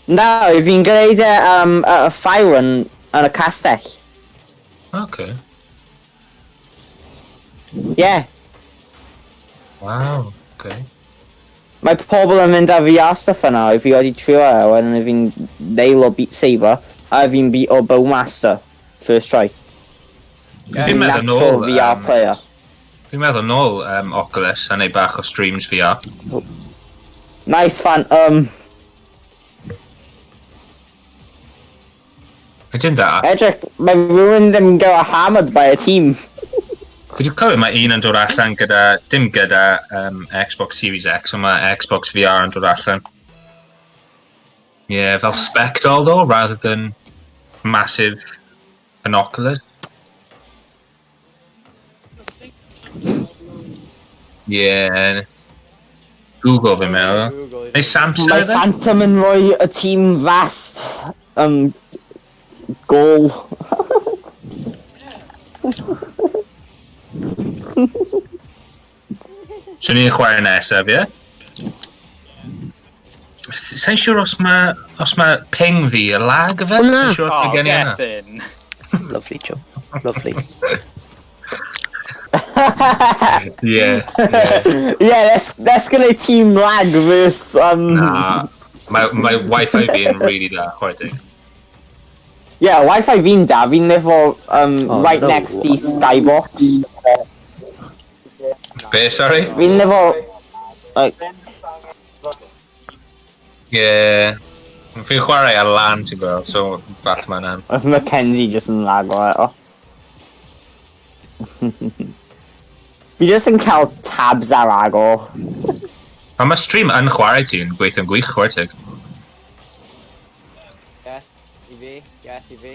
Na, fi'n gwneud e y fire run yn y castell. Okay. Yeah. Wow, okay. Mae pobl yn mynd â VR stuff yna, fi wedi trio e, wedyn fi'n nail o Beat Saber, a fi'n beat o Bowmaster. First try. Fi'n meddwl Natural nôl, VR player. Fi'n meddwl nôl Oculus a neud bach o streams VR. Nice Phantom. Ydyn da. Edrych, mae rhywun ddim yn gael hammered by a team. Fi wedi clywed mae un yn dod allan gyda, dim gyda Xbox Series X, ond mae Xbox VR yn dod allan. Yeah, fel spectol though, rather than massive binoculars. Yeah. Google fi'n meddwl. Google. Neu Samsung Mae ydy? Phantom yn rhoi y tîm fast goal. So ni'n chwarae nesaf, ie? Sa'n siŵr os ma ping fi y lag fe? O, na. Sa'n siŵr os Oh, mae gen i hynna. Gethin. Lovely job. Lovely. Yeah. Yeah, that's gonna team lag versus Na. Mae Wi-Fi fi yn really da, chwarae teg. Yeah, Wi-Fi fi'n da, fi'n efo Oh, right no. next i Skybox. Be, sorry? Fi'n efo like Yeah. Fi'n chwarae ar LAN, ti'n gweld, so falle mae'n an. Oedd Mackenzie just yn lag o eto. Fi just yn cael tabs ar agor. Ond mae stream yn chwarae ti'n gweithio'n gwych, chwarae teg. Yes, i fi. Yes, i fi.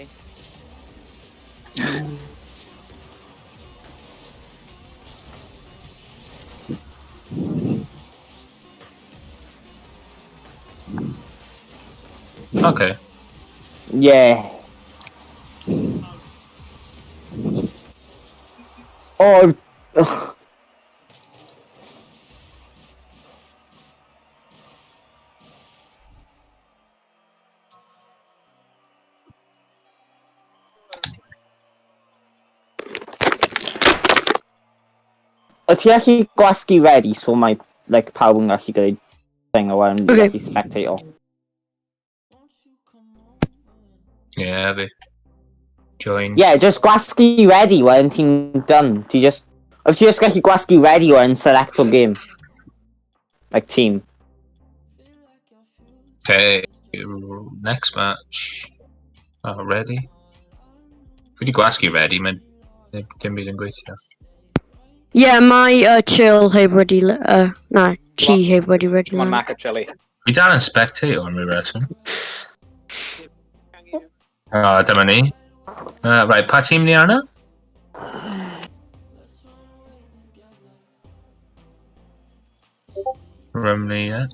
Okay. Yeah. Oh. Ugh. O ti allu gwasgu ready so mae like, pawb yn gallu gwneud thing o wedyn Okay. gallu spectator. Yeah, fi. Join. Yeah, just gwasgu ready wedyn ti'n done. Ti just... Os ti just gallu gwasgu ready wedyn select o game. Like team. Okay, next match. Oh, ready? Fi wedi gwasgu ready, mae dim byd yn gweithio. Yeah, mae Chill heb wedi... Na, Chi heb wedi ready Come on, lan. Mac a Chili. Fi dal yn spectate o'n rhyw reswm. O, dyma ni. Right, pa tîm ni arno? Romney, ie.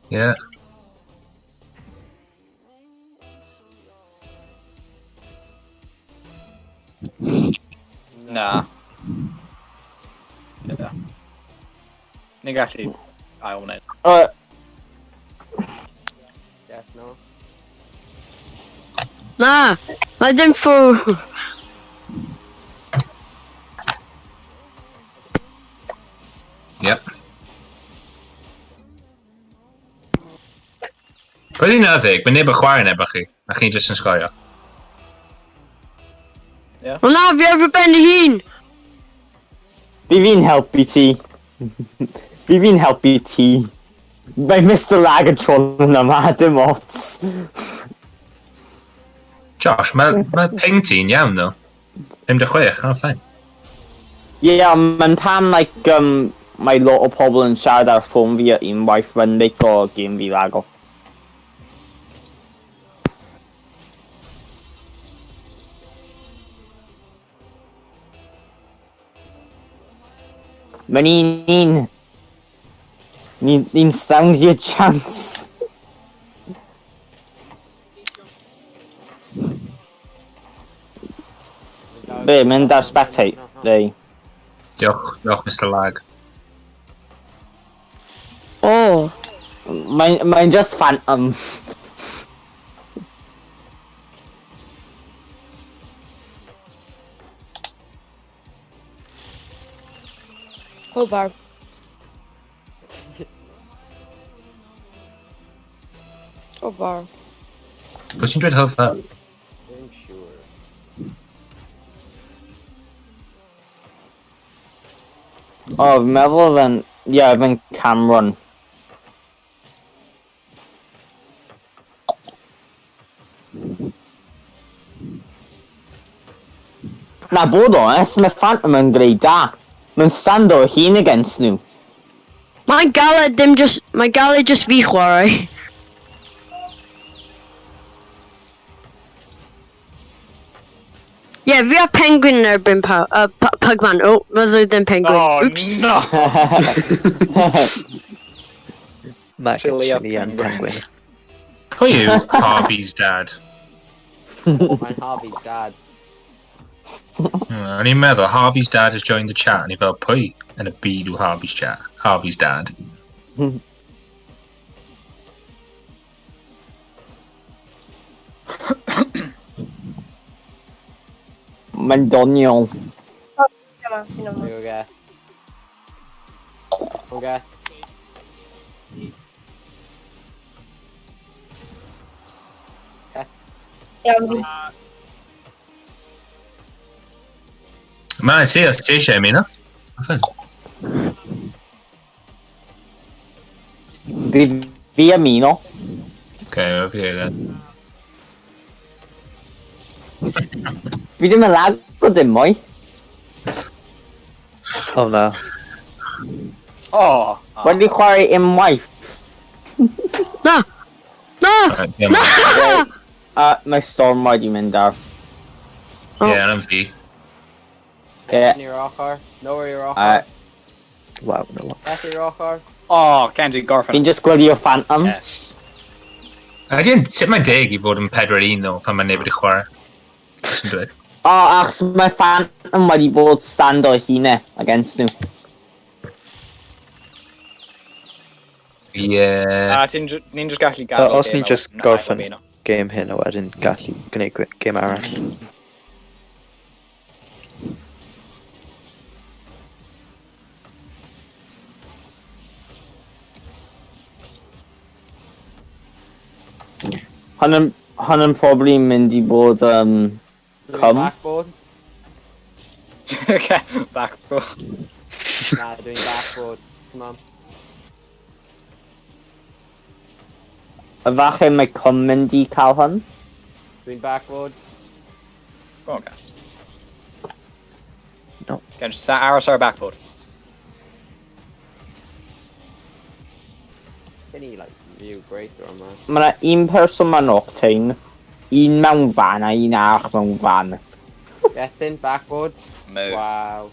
Yeah. Na. Yeah. Ni'n gallu ail wneud. Yes, no. Na! Mae dim ffwr... Yep. Pwy di'n ddeg? Mae neb yn chwarae neb chi. A chi'n jyst yn sgorio. O na, fi ar fy ben ei hun! Fi fi'n helpu ti. Fi fi'n helpu ti. Mae Mr Lag yn trol yn yma, dim ots. Josh, mae ma ping ti'n iawn, ddo. 56, oh, fine. Yeah, mae'n pam, like, mae lot o pobl yn siarad ar ffôn fi at unwaith, mae'n make o game fi lago. Mae'n un un. Ni'n sound your chance. Be, mynd ar spectate, neu? Diolch, diolch Mr Lag. O! Mae'n just phantom. Hwyl Oh, fawr. Pwy sy'n dweud hwyl fawr? Ddim siŵr. O, fi'n meddwl oedd yn... Ie, oedd yn Cameron. Na, bod onest, mae Phantom yn gwneud da. Mae'n stando hun against nhw. Mae'n galed dim just... Mae'n galed just fi chwarae. Ie, yeah, fi a Penguin yn erbyn pa, Pugman. Oh, fyddai ddim Penguin. Oh, Oops. no! Mac a Chili a Chili and Penguin. Penguin. Pwy yw Harvey's dad? Mae'n Harvey's dad. O'n i'n meddwl, Harvey's dad has joined the chat, and i fel, pwy yn y byd yw Harvey's chat? Harvey's dad. Mae'n doniol. Yma, fi'n yma. There we go. Okay. Iawn. Mae'n ti, os ti eisiau ymuno. Fine. Fi ymuno. Okay, fi eiliad. Fi ddim yn lago dim mwy. Oh no. Oh! Wedi chwarae unwaith. Na! Na! Right, ie, ma- Na! Mae Storm wedi mynd ar. Ie, yn fi. Ie. I'r ochr. Nowhere i'r ochr. Wow, no. Beth i'r ochr. Oh, Kenzie gorffen. Fi'n just gwylio Phantom. Yes. Ydy, sut mae'n deg i fod yn 4-1 ddo, pan mae neb wedi chwarae? Jyst yn dweud. O, achos mae Phantom wedi bod stand o'i hun against nhw. Ie. A ti'n ni'n just gallu gadael Os ni'n gêm a just wedyn gorffen ail-ymuno. game hyn a wedyn gallu gwneud gêm arall. Hwn yn probably mynd i bod Dwi'n Come. backboard. Okay, backboard. Na, dwi'n backboard. Come on. Efallai mae Cwm mynd i cael hwn. Dwi'n backboard. Go on, guys. No. Again, just aros ar y backboard. Can he, like, view greater on that? Mae yna un person mewn Octane, un mewn fan a un arall mewn fan. Gethin, backboard. Move. Wow.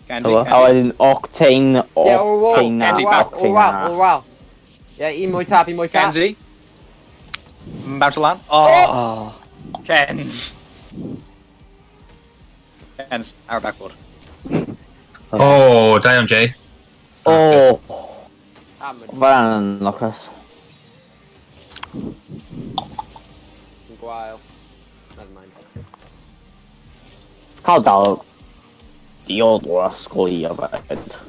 Candy, Hello? A Candy. wedyn Octane, Yeah, all wall. Octane a Andy, All wall, all Octane wall, arall. all wall. Yeah, un mwy tap, un mwy tap. Kenzie. Bounce lan. Oh, Oh. Kenz. Kenz, ar y backboard. O, da iawn, Jay. O, Am yn fan yn lwcus. gwael. Never mind. Cael dal diod o'r ysgol i yfed.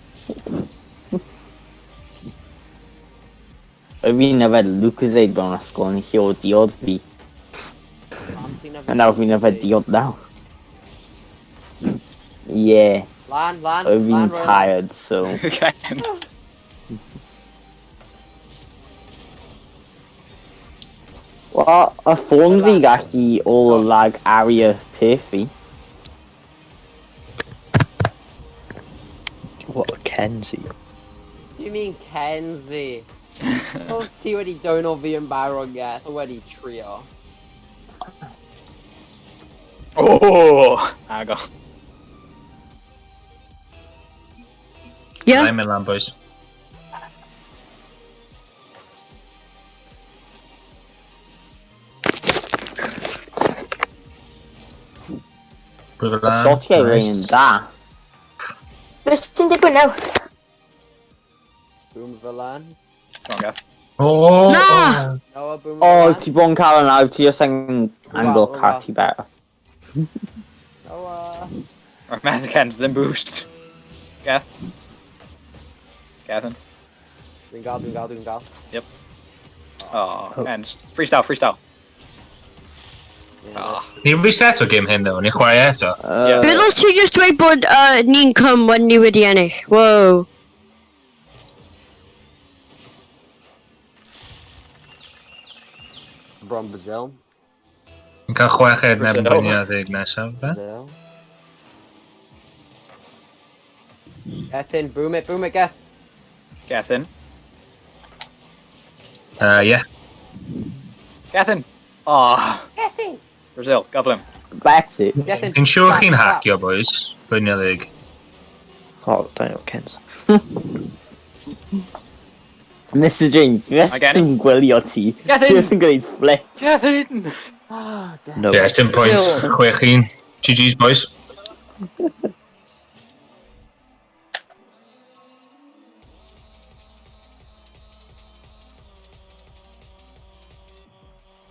Y fi'n yfed Lucozade mewn ysgol yn lle o diod fi. Pam ti'n A nawr fi'n yfed diod nawr. Yeah, Lan, lan, y fi'n lan, Roy, lan. tired, so... Kenz. Wel, y ffôn fi gallu all y lag area peth fi. What, Kenzie? You mean Kenzie? Os ti wedi dod fi yn barod Geth, o wedi trio. Oh, ago. Yeah? I'm in lan, boys. Bwrw Y lan. Siotiau Nice. rhain yn da. Beth sy'n digwydd nawr? Boom fel lan. Go on, Geth. O! Na! o. Noah, boom O, fel lan. ti bod yn cael yna, ti jyst angen angle Wel, car wel. ti better. Noah. Right, man, Kenz, ddim boost. Geth. Gethin. Dwi'n gael, dwi'n gael, dwi'n gael. Oh, Kenz. Freestyle, freestyle. Yeah. Ah. Ni'n reset o game hyn, ddo. Ni'n chwarae eto. Yeah. Beth os ti just dweud bod ni'n cym when ni wedi ennill? Wow. Bron Brazil. Ni'n cael chweched neb yn Brazil. fyny ar ddeg nesaf, fe? Brazil. Gethin, boom it, boom it, Geth. Gethin. Ie. Gethin. Oh. Gethin. Brazil, gyflym. Backflip. Gethin. Fi'n siŵr tap, chi'n tap. hacio, boys. Blwyddyn ar ddeg. Oh, Daniel Kenz. Mr James, fi jyst Again. yn gwylio ti. Gethin! Ti jyst yn gwneud flips. Gethin! Ah, Geth. No. Ie, dim pwynt. 6-1. GG's, boys.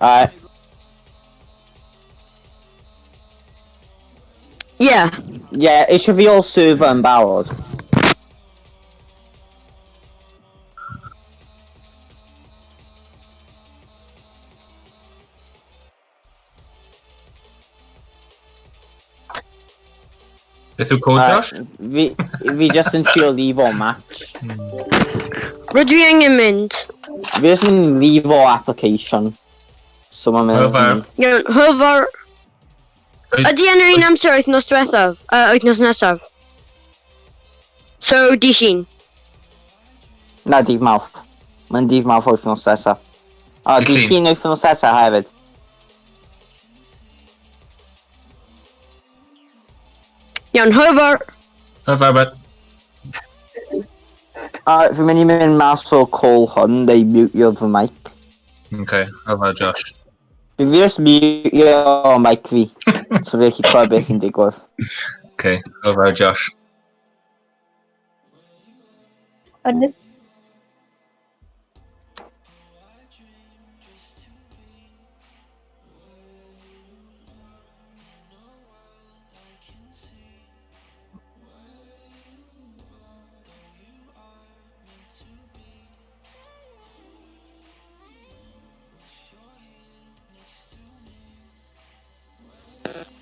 Alright, Yeah. yeah, eisiau fi all server yn barod. Beth yw code, Josh? Fi jyst yn trio leave o match. Rydw i angen mynd. Fi jyst yn leave o application. So mae'n Hwyl fawr. mynd... Iawn, hwyl fawr. Ydy yn yr un amser wythnos diwethaf? Wythnos nesaf? So, di llun. Na, dydd Mawrth. Mae'n dydd Mawrth wythnos nesaf. A, Dydd dydd Llun. Llun wythnos nesaf hefyd. Iawn, hwyl fawr. Hwyl fawr, bud. A, fi'n mynd i mynd mas o'r call hwn, neu mutio fy mic. Okay, hwyl fawr, Josh. Fi jyst mutio mic fi. So fi gallu clywed beth sy'n digwydd. Okay, hwyl fawr, Josh. Ydyn.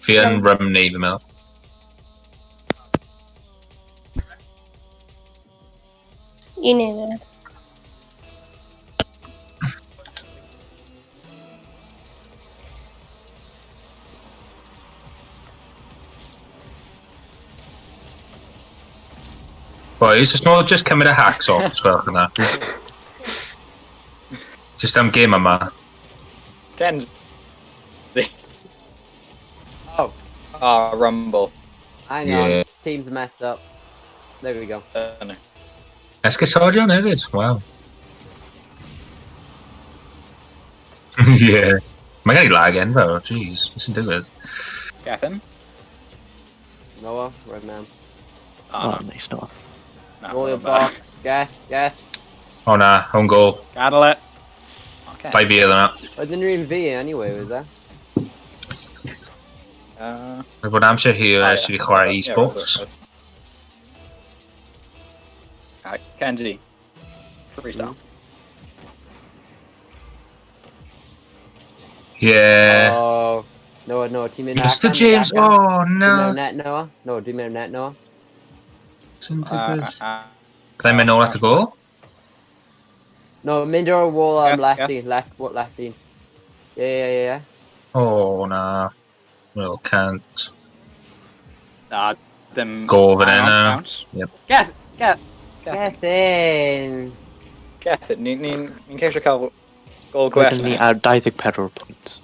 Fi yn Rymni, fi'n meddwl. Un eiliad. Boys, os nhw just cymryd y hacks off, os gwelwch yn dda. Just am gêm yma. Kenzie. Oh, Ah, Rumble. hang on. Yeah. Team's messed up. There we go. No. Esgusodion hefyd, wow. Yeah. Mae gen i lag enfawr, jeez, beth sy'n digwydd? Gethin? Noah, red man. Ah, Oh, nice, no. na. Roll your hwnna'n bad. box. Get, get. O na, own goal. Gadael e. Okay. Bai fi oedd yna. Oedd yn rhan fi anyway, was there? Mae bod amser hir Ah, ers ie. i fi chwarae Ie, e-sports. roedd, roedd. Ah, Kenzie. Freestyle. Yeah. Oh. No, no, ti'n mynd Mr allan, James, allan. oh Dwi'n no. mewn net, Noah. No, dwi'n mewn net, Noah. Sy'n digwydd? Ah, Byddai'n mynd nôl at y gol? No, mynd o'r wall Yeah, lefty, left, what lefty. Yeah, yeah, yeah, yeah. Oh na. Well, can't. Na, ddim... Go fan Hang on, hyn, bounce. Yep. Geth, Geth, Geth, Get in. Geth, ni'n ni, ni ceisio cael gol gwell. Rydyn ni ar 24 pwynt.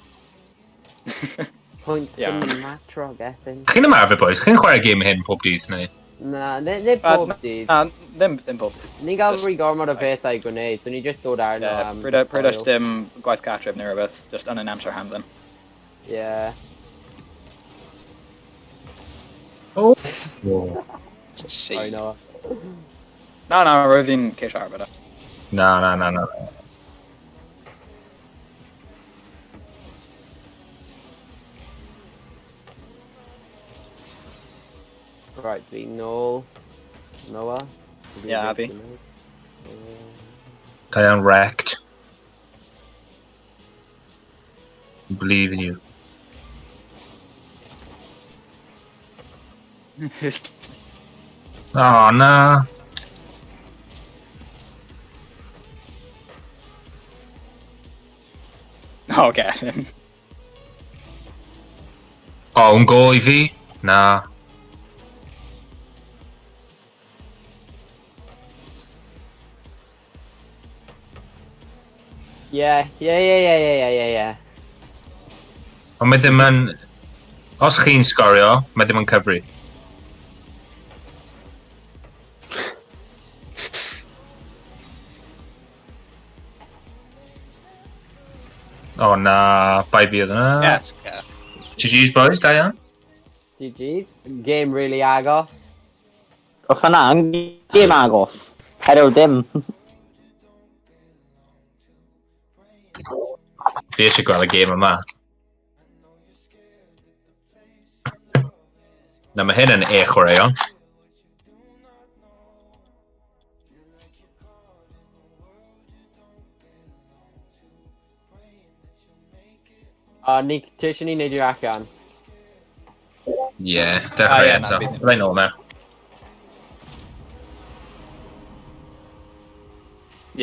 Pwynt Iawn. yn matro, Gethin. Chi'n ymarfer, boys? Chi'n chwarae gêm hyn pob dydd, neu? Na, nid Ah, pob dydd. Na, ddim pob dydd. Ni'n gael just- rhy gormod o bethau i gwneud, so ni just dod arno Yeah, am... pryd oes dim gwaith cartref neu rhywbeth, just yn yn amser hamdden. Yeah. Oh. See. Sorry, Noah. Na, roedd fi'n ceisio arbed e. Na, na, na, na. Right, dwi nôl. Noah. Dwi Yeah, Abby. Da iawn, wrecked. I believe in you. Oh, na. Oh, Gethin. Oh, un gol i fi? Na. Yeah. Ond mae ddim yn... Os chi'n sgorio, mae ddim yn cyfri. O na, bai fi oedd yna. Yes, yeah. GG's boys, da iawn. GG's. Game really agos. Oedd hwnna yn gêm agos. Heddiw dim. Fi eisiau gweld y gêm yma. Na, mae hyn yn e-chwaraeon. O, ni, ti eisiau ni wneud i'r allan? Ie, Ah, dechrau ie, na, eto. bydd- Byddai nôl nawr.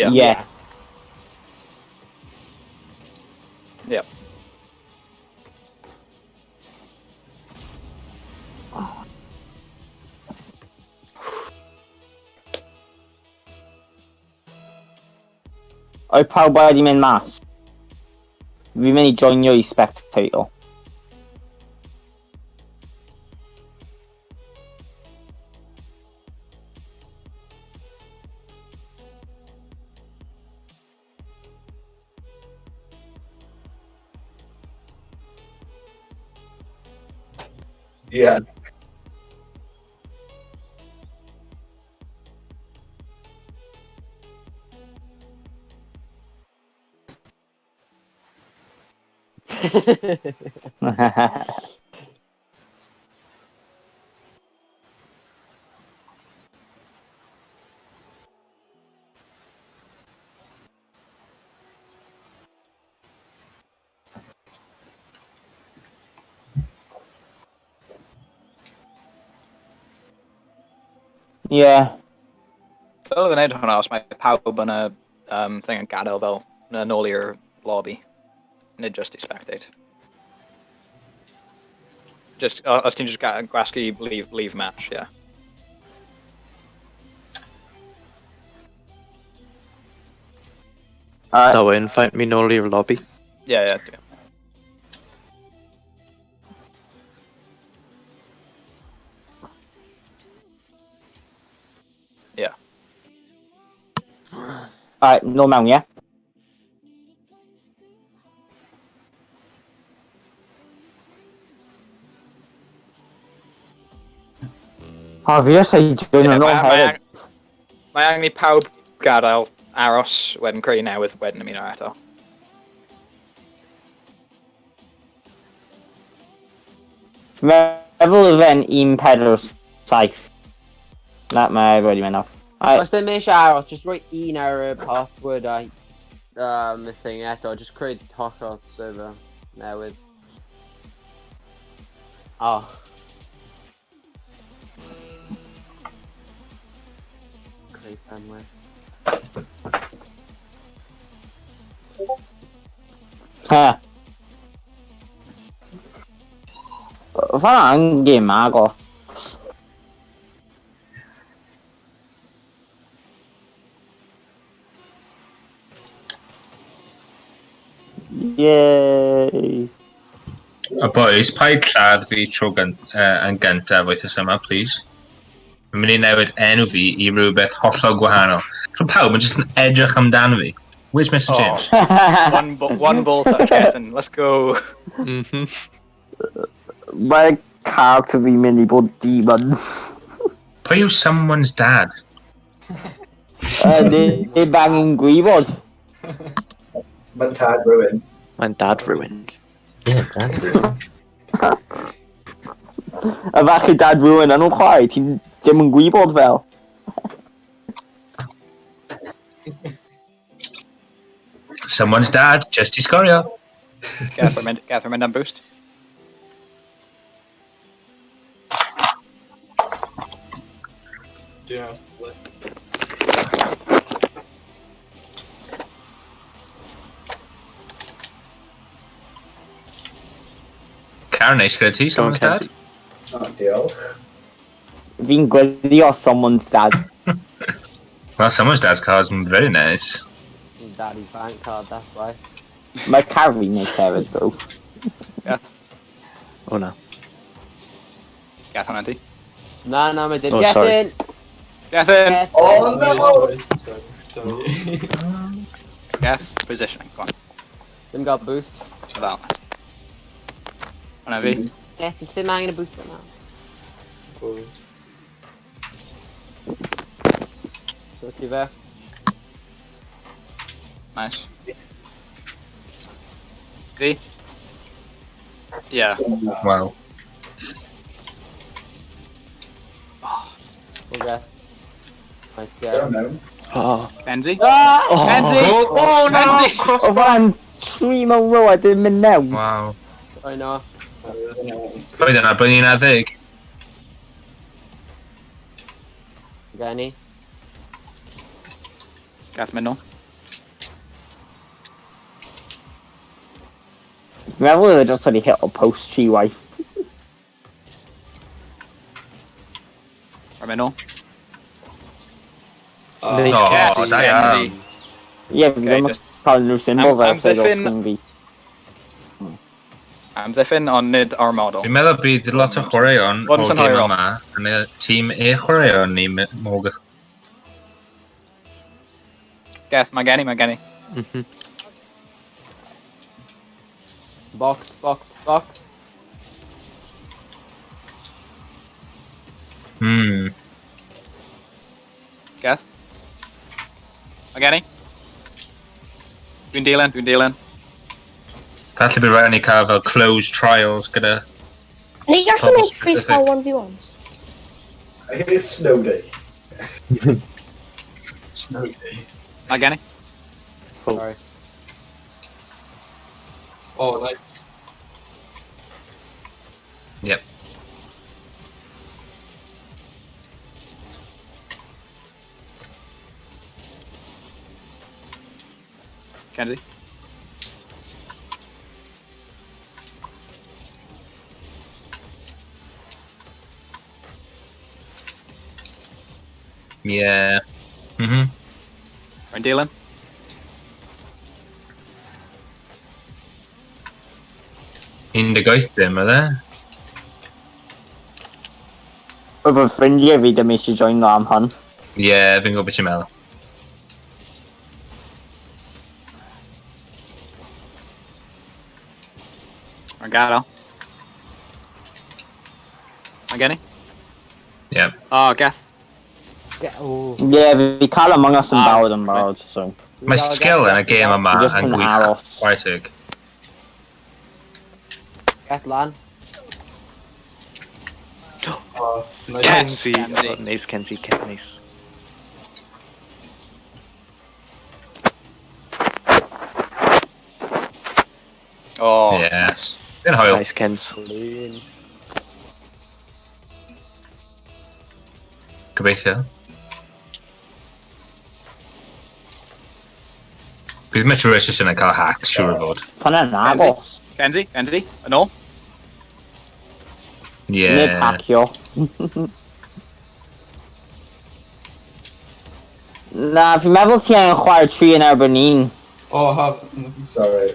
Yeah. Yeah. Yeah. Oedd pawb wedi mynd mas? Fi'n mynd i joinio i spectator. Yeah. Yeah. Fel oedd yn edrych hwnna, os mae pawb yn y thing yn gadael fel yn ôl i'r lobby. Nid just i spectate. Just, os ti'n just gwasgu leave match, yeah. Alright. No, invite me nôl i'r lobby. Yeah. Yeah. Alright, nôl mewn, ie? O, fi eisiau join Ie, yn ôl hefyd. Mae angen i pawb gadael, aros, wedyn creu newydd, wedyn ymuno eto. Fi'n meddwl oedd fe'n 1-4-7. Na, mae wedi mynd off. Alright, Os ddim eisiau aros, just rhoi un ar y password a y thing eto, just creu hollol server newydd. Oh. Creu fanware. Ha. Fan yn gêm agos. Yay! A boys, paid lladd fi tro yn gyntaf wythnos yma, please. Mae'n mynd i newid enw fi i rhywbeth hollol gwahanol. So pawb yn just yn edrych amdano fi. Where's Mr Oh. James? One ball touch, Gethin. Let's go. Mae character fi'n mynd i bod demon. Pwy yw someone's dad? Neb angen gwybod. Mae'n tad rhywun. Mae'n dad rhywun. Yeah, dad rhywun. A falle dad rhywun yn chwarae, ti'n dim yn gwybod fel. Someone's dad, just i sgorio. Gethin mynd am boost. Dwi'n aros. Karen, neis gyda ti, Go on, someone's dad? Kenzie. Oh, diolch. Fi'n gwylio someone's dad. Well, someone's dad's car is very nice. Daddy's bank card, that's why. Mae car fi'n neis hefyd, though. Geth. Oh no. Geth hwnna ti. Na, mae dim. Oh, sorry. Gethin! Gethin! Gethin! Oh, no! Sorry, sorry. Geth, positioning, go on. Dim gael boost. Fel. Hwnna fi. Gethin, ti ddim angen y boost yma. Cool. So ti fe. Nice. Fi? Yeah. Wow. Okay. Nice Don't get. know. Oh. Kenzie? Ah! Oh. Kenzie! Oh, no! Kenzie! O fan tri mewn row a dim mynd mewn. Wow. I know. Blwyddyn yna, blwyddyn 11. Genny. Geth mynd nôl. Fi'n meddwl oedd e just wedi hit o post tri waith. Rhaid mynd nôl. Nice. Oh, Yes, da iawn. Kenzie. Ie, fi Okay, ddim yn just cael unrhyw symbols ar ffeid o amddiffyn- sgrin fi. Amddiffyn, ond nid ormodol. Fi'n meddwl bydd lot o chwaraeon Fod yn o'r gêm synhwyrol. yma yn y tîm e-chwaraeon ni Morgan. Geth, mae gen i, mae gen i. Box, box, box. Geth. Mae gen i. Dwi'n dilyn, dwi'n dilyn. Falle bydd rhaid ni cael fel closed trials gyda... Ni gallu pobl gwneud freestyle specific. 1v1s. I think it's snow day. Snow day. Mae gen i. Oh. Sorry. Oh, nice. Yep. Kenzie. Yeah. Rwy'n dilyn. 18 ddim, oedd e? Oedd fy ffrindiau fi ddim eisiau join am hwn. Ie, yeah, fi'n gwybod beth ti'n meddwl. Rwy'n gadael. Mae gen i? Ie. Oh, Geth. Oh. Ie, yeah, fi cael Among Us yn Ah, barod yn barod, so... Mae skill yn y gêm yma Fi jyst yn yn gwych. aros. Chwarae teg. Get lan. Oh, nice. Kenzie! Kenzie. Oh, nice, Kenzie, nice. Oh, Yeah. nice. Yn hwyl. Nice, Kens. Clean. Gobeithio. Bydd Mitchell Richardson yn cael hack, siŵr o fod. Hwnna'n agos. Kenzie, Kenzie, yn ôl. Ie. Nid hacio. Na, fi'n meddwl ti angen chwarae 3 yn erbyn 1. Oh, have. Sorry.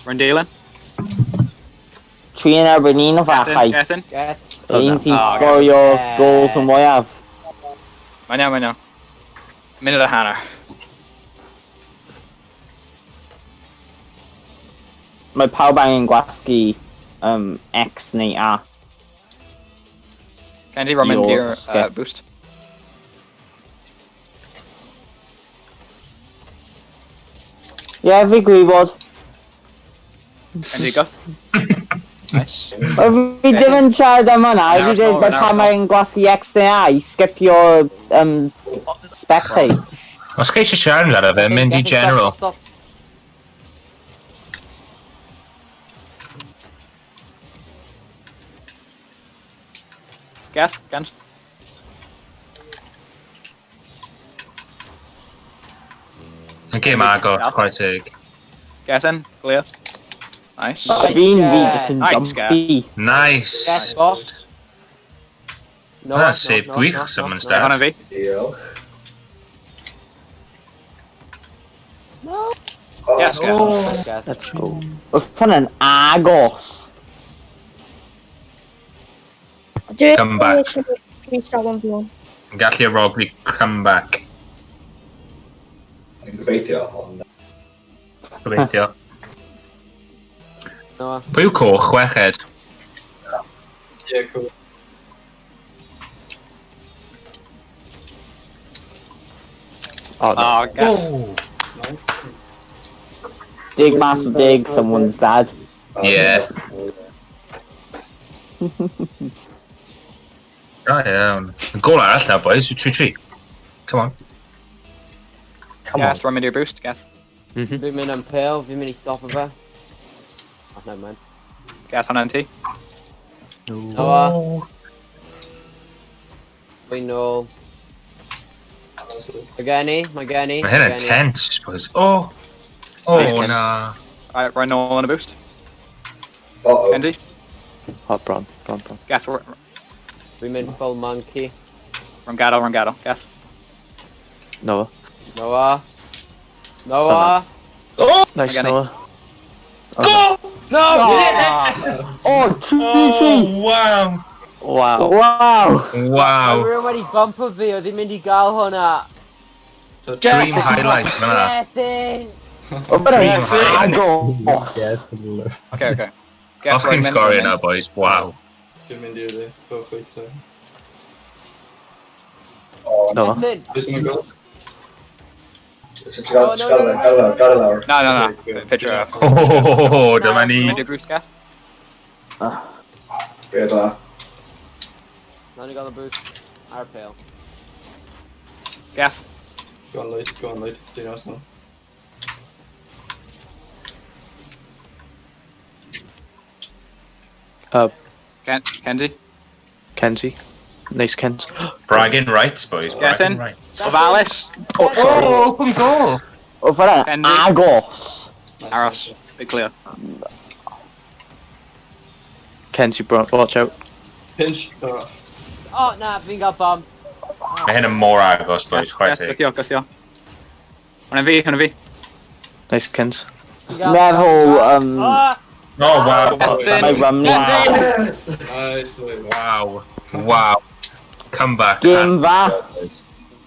Rwy'n dilyn. 3 yn erbyn 1 o Gethin, fachau. Gethin. Get. Un sy'n Oh, sgorio okay. goals yn mwyaf. Mae'n iawn, mae'n iawn. Munud a hanner. Mae pawb angen gwasgu X neu A. Kenzie, rwy'n mynd Your i'r skip. boost. Ie, yeah, fi gwybod. Kenzie, goth. Nice. Wel, fi ddim yn siarad am hwnna, fi Nawr, dweud nawr, mae nawr, pam nawr. mae'n gwasgu X neu A i skipio spectate. Os chi eisiau siarad amdano fe, mynd i Gethin, stop, general. stop, stop. Geth, Gens. Yn gêm agor, chwarae teg. Gethin, clear. Nice. Fi'n fi just yn Nice, jumpy. Nice. Get off. No, Ah, no, save no, gwych, no, someone no, start. Hwnna fi. Diolch. No. Oh, Yes, Geth. no. Get. Let's go. Oedd hwnna'n agos. Dwi Come back. 3-star 1v1. Yn gallu arogli comeback. Yn gobeithio, ond... Gobeithio. No. Pwy yw coch? Chweched. Yeah, cool. Oh, no. Oh, Geth. Nice. Dig mas o dig, someone's dad. Oh, Yeah. no. Da iawn. Y gol arall nawr, boys. 3-3. Come on. Come on. Geth, rwy'n mynd i'r boost, Geth. Fi'n mynd am pêl, fi'n mynd i stopo fe. Oh, never mind. Geth, hwnna'n ti. No. Noah. Fi'n nôl. Honestly. Mae gen i, mae gen i. Mae hyn yn gen i. tense, boys. Oh! Oh, Nice, Ken. na. Right, rwy'n nôl yn y boost. Uh-oh. Kenzie. Oh, Bron, Bron, Bron. Geth, Fi'n mynd full monkey. rwy'n gadael, rwy'n gadael. Geth. Noah. Noah. Noah. Nice, Again. Noah. Oh, No! Oh, 3-3! Oh, wow! no. Wow. Wow! Wow. Mae rhywun wedi bumpo fi, oedd hi'n mynd i gael hwnna. So, Dream highlight, fyna. Gethin! Oedd Dream hwnna'n highlight. agos. Okay, okay. Geth, Os chi'n rwy'n mynd, sgorio rwy'n nawr, mynd. boys, wow. Dwi'n mynd i'r dde. Go chwith, so. Oh, Noah. Gethin! Beth sy'n gol? So, ti gael gael lawr, gael lawr. No, no, no. Okay, good. Picture off. Oh, dyma ni. Mynd i'r boost, Geth. Be da. Nawn ni gael y boost. Ar y pêl. Geth. Go on, Lloyd. Go on, Lloyd. Dwi'n Arsenal. Kenzie. Kenzie. Nice, Kens. Bragging rights, boys. Bragging Gethin. rights. Ovalis. Oh, sorry. Oh, open goal! Oedd hwnna'n Kenzie. agos. Nice. Aros, big clear. Kenzie, bro, watch out. Pinch. Oh. O, na, fi'n cael bump. Mae hyn yn mor agos, boys, chwarae teg. Gwthio, gwthio. Hwna fi, hwna fi. Nice, Kens. Fi'n gael- Meddwl, Ah! Oh, wow. mae Romney. Nice, Lee. Wow. Wow. Comeback. Game dda.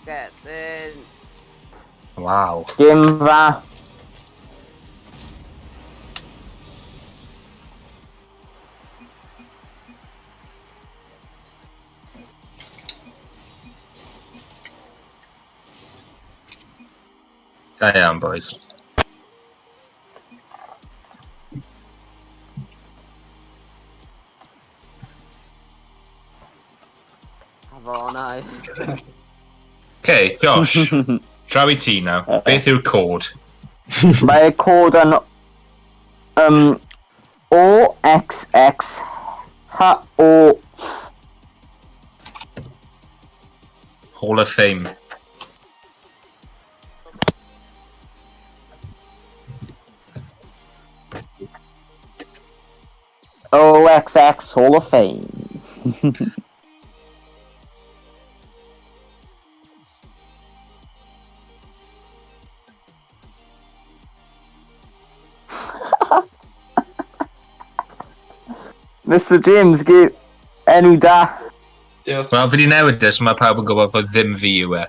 Get in. Wow. Game dda. Da iawn, boys. Afonau. Okay, Josh. Draw i ti nawr. Beth yw'r cod? Mae'r cod yn O X X H O F. Hall of Fame. O X X Hall of Fame. Mr James, enw da. Diolch. Wel, fi di newid this, mae pawb yn gwybod fod ddim fi yw e.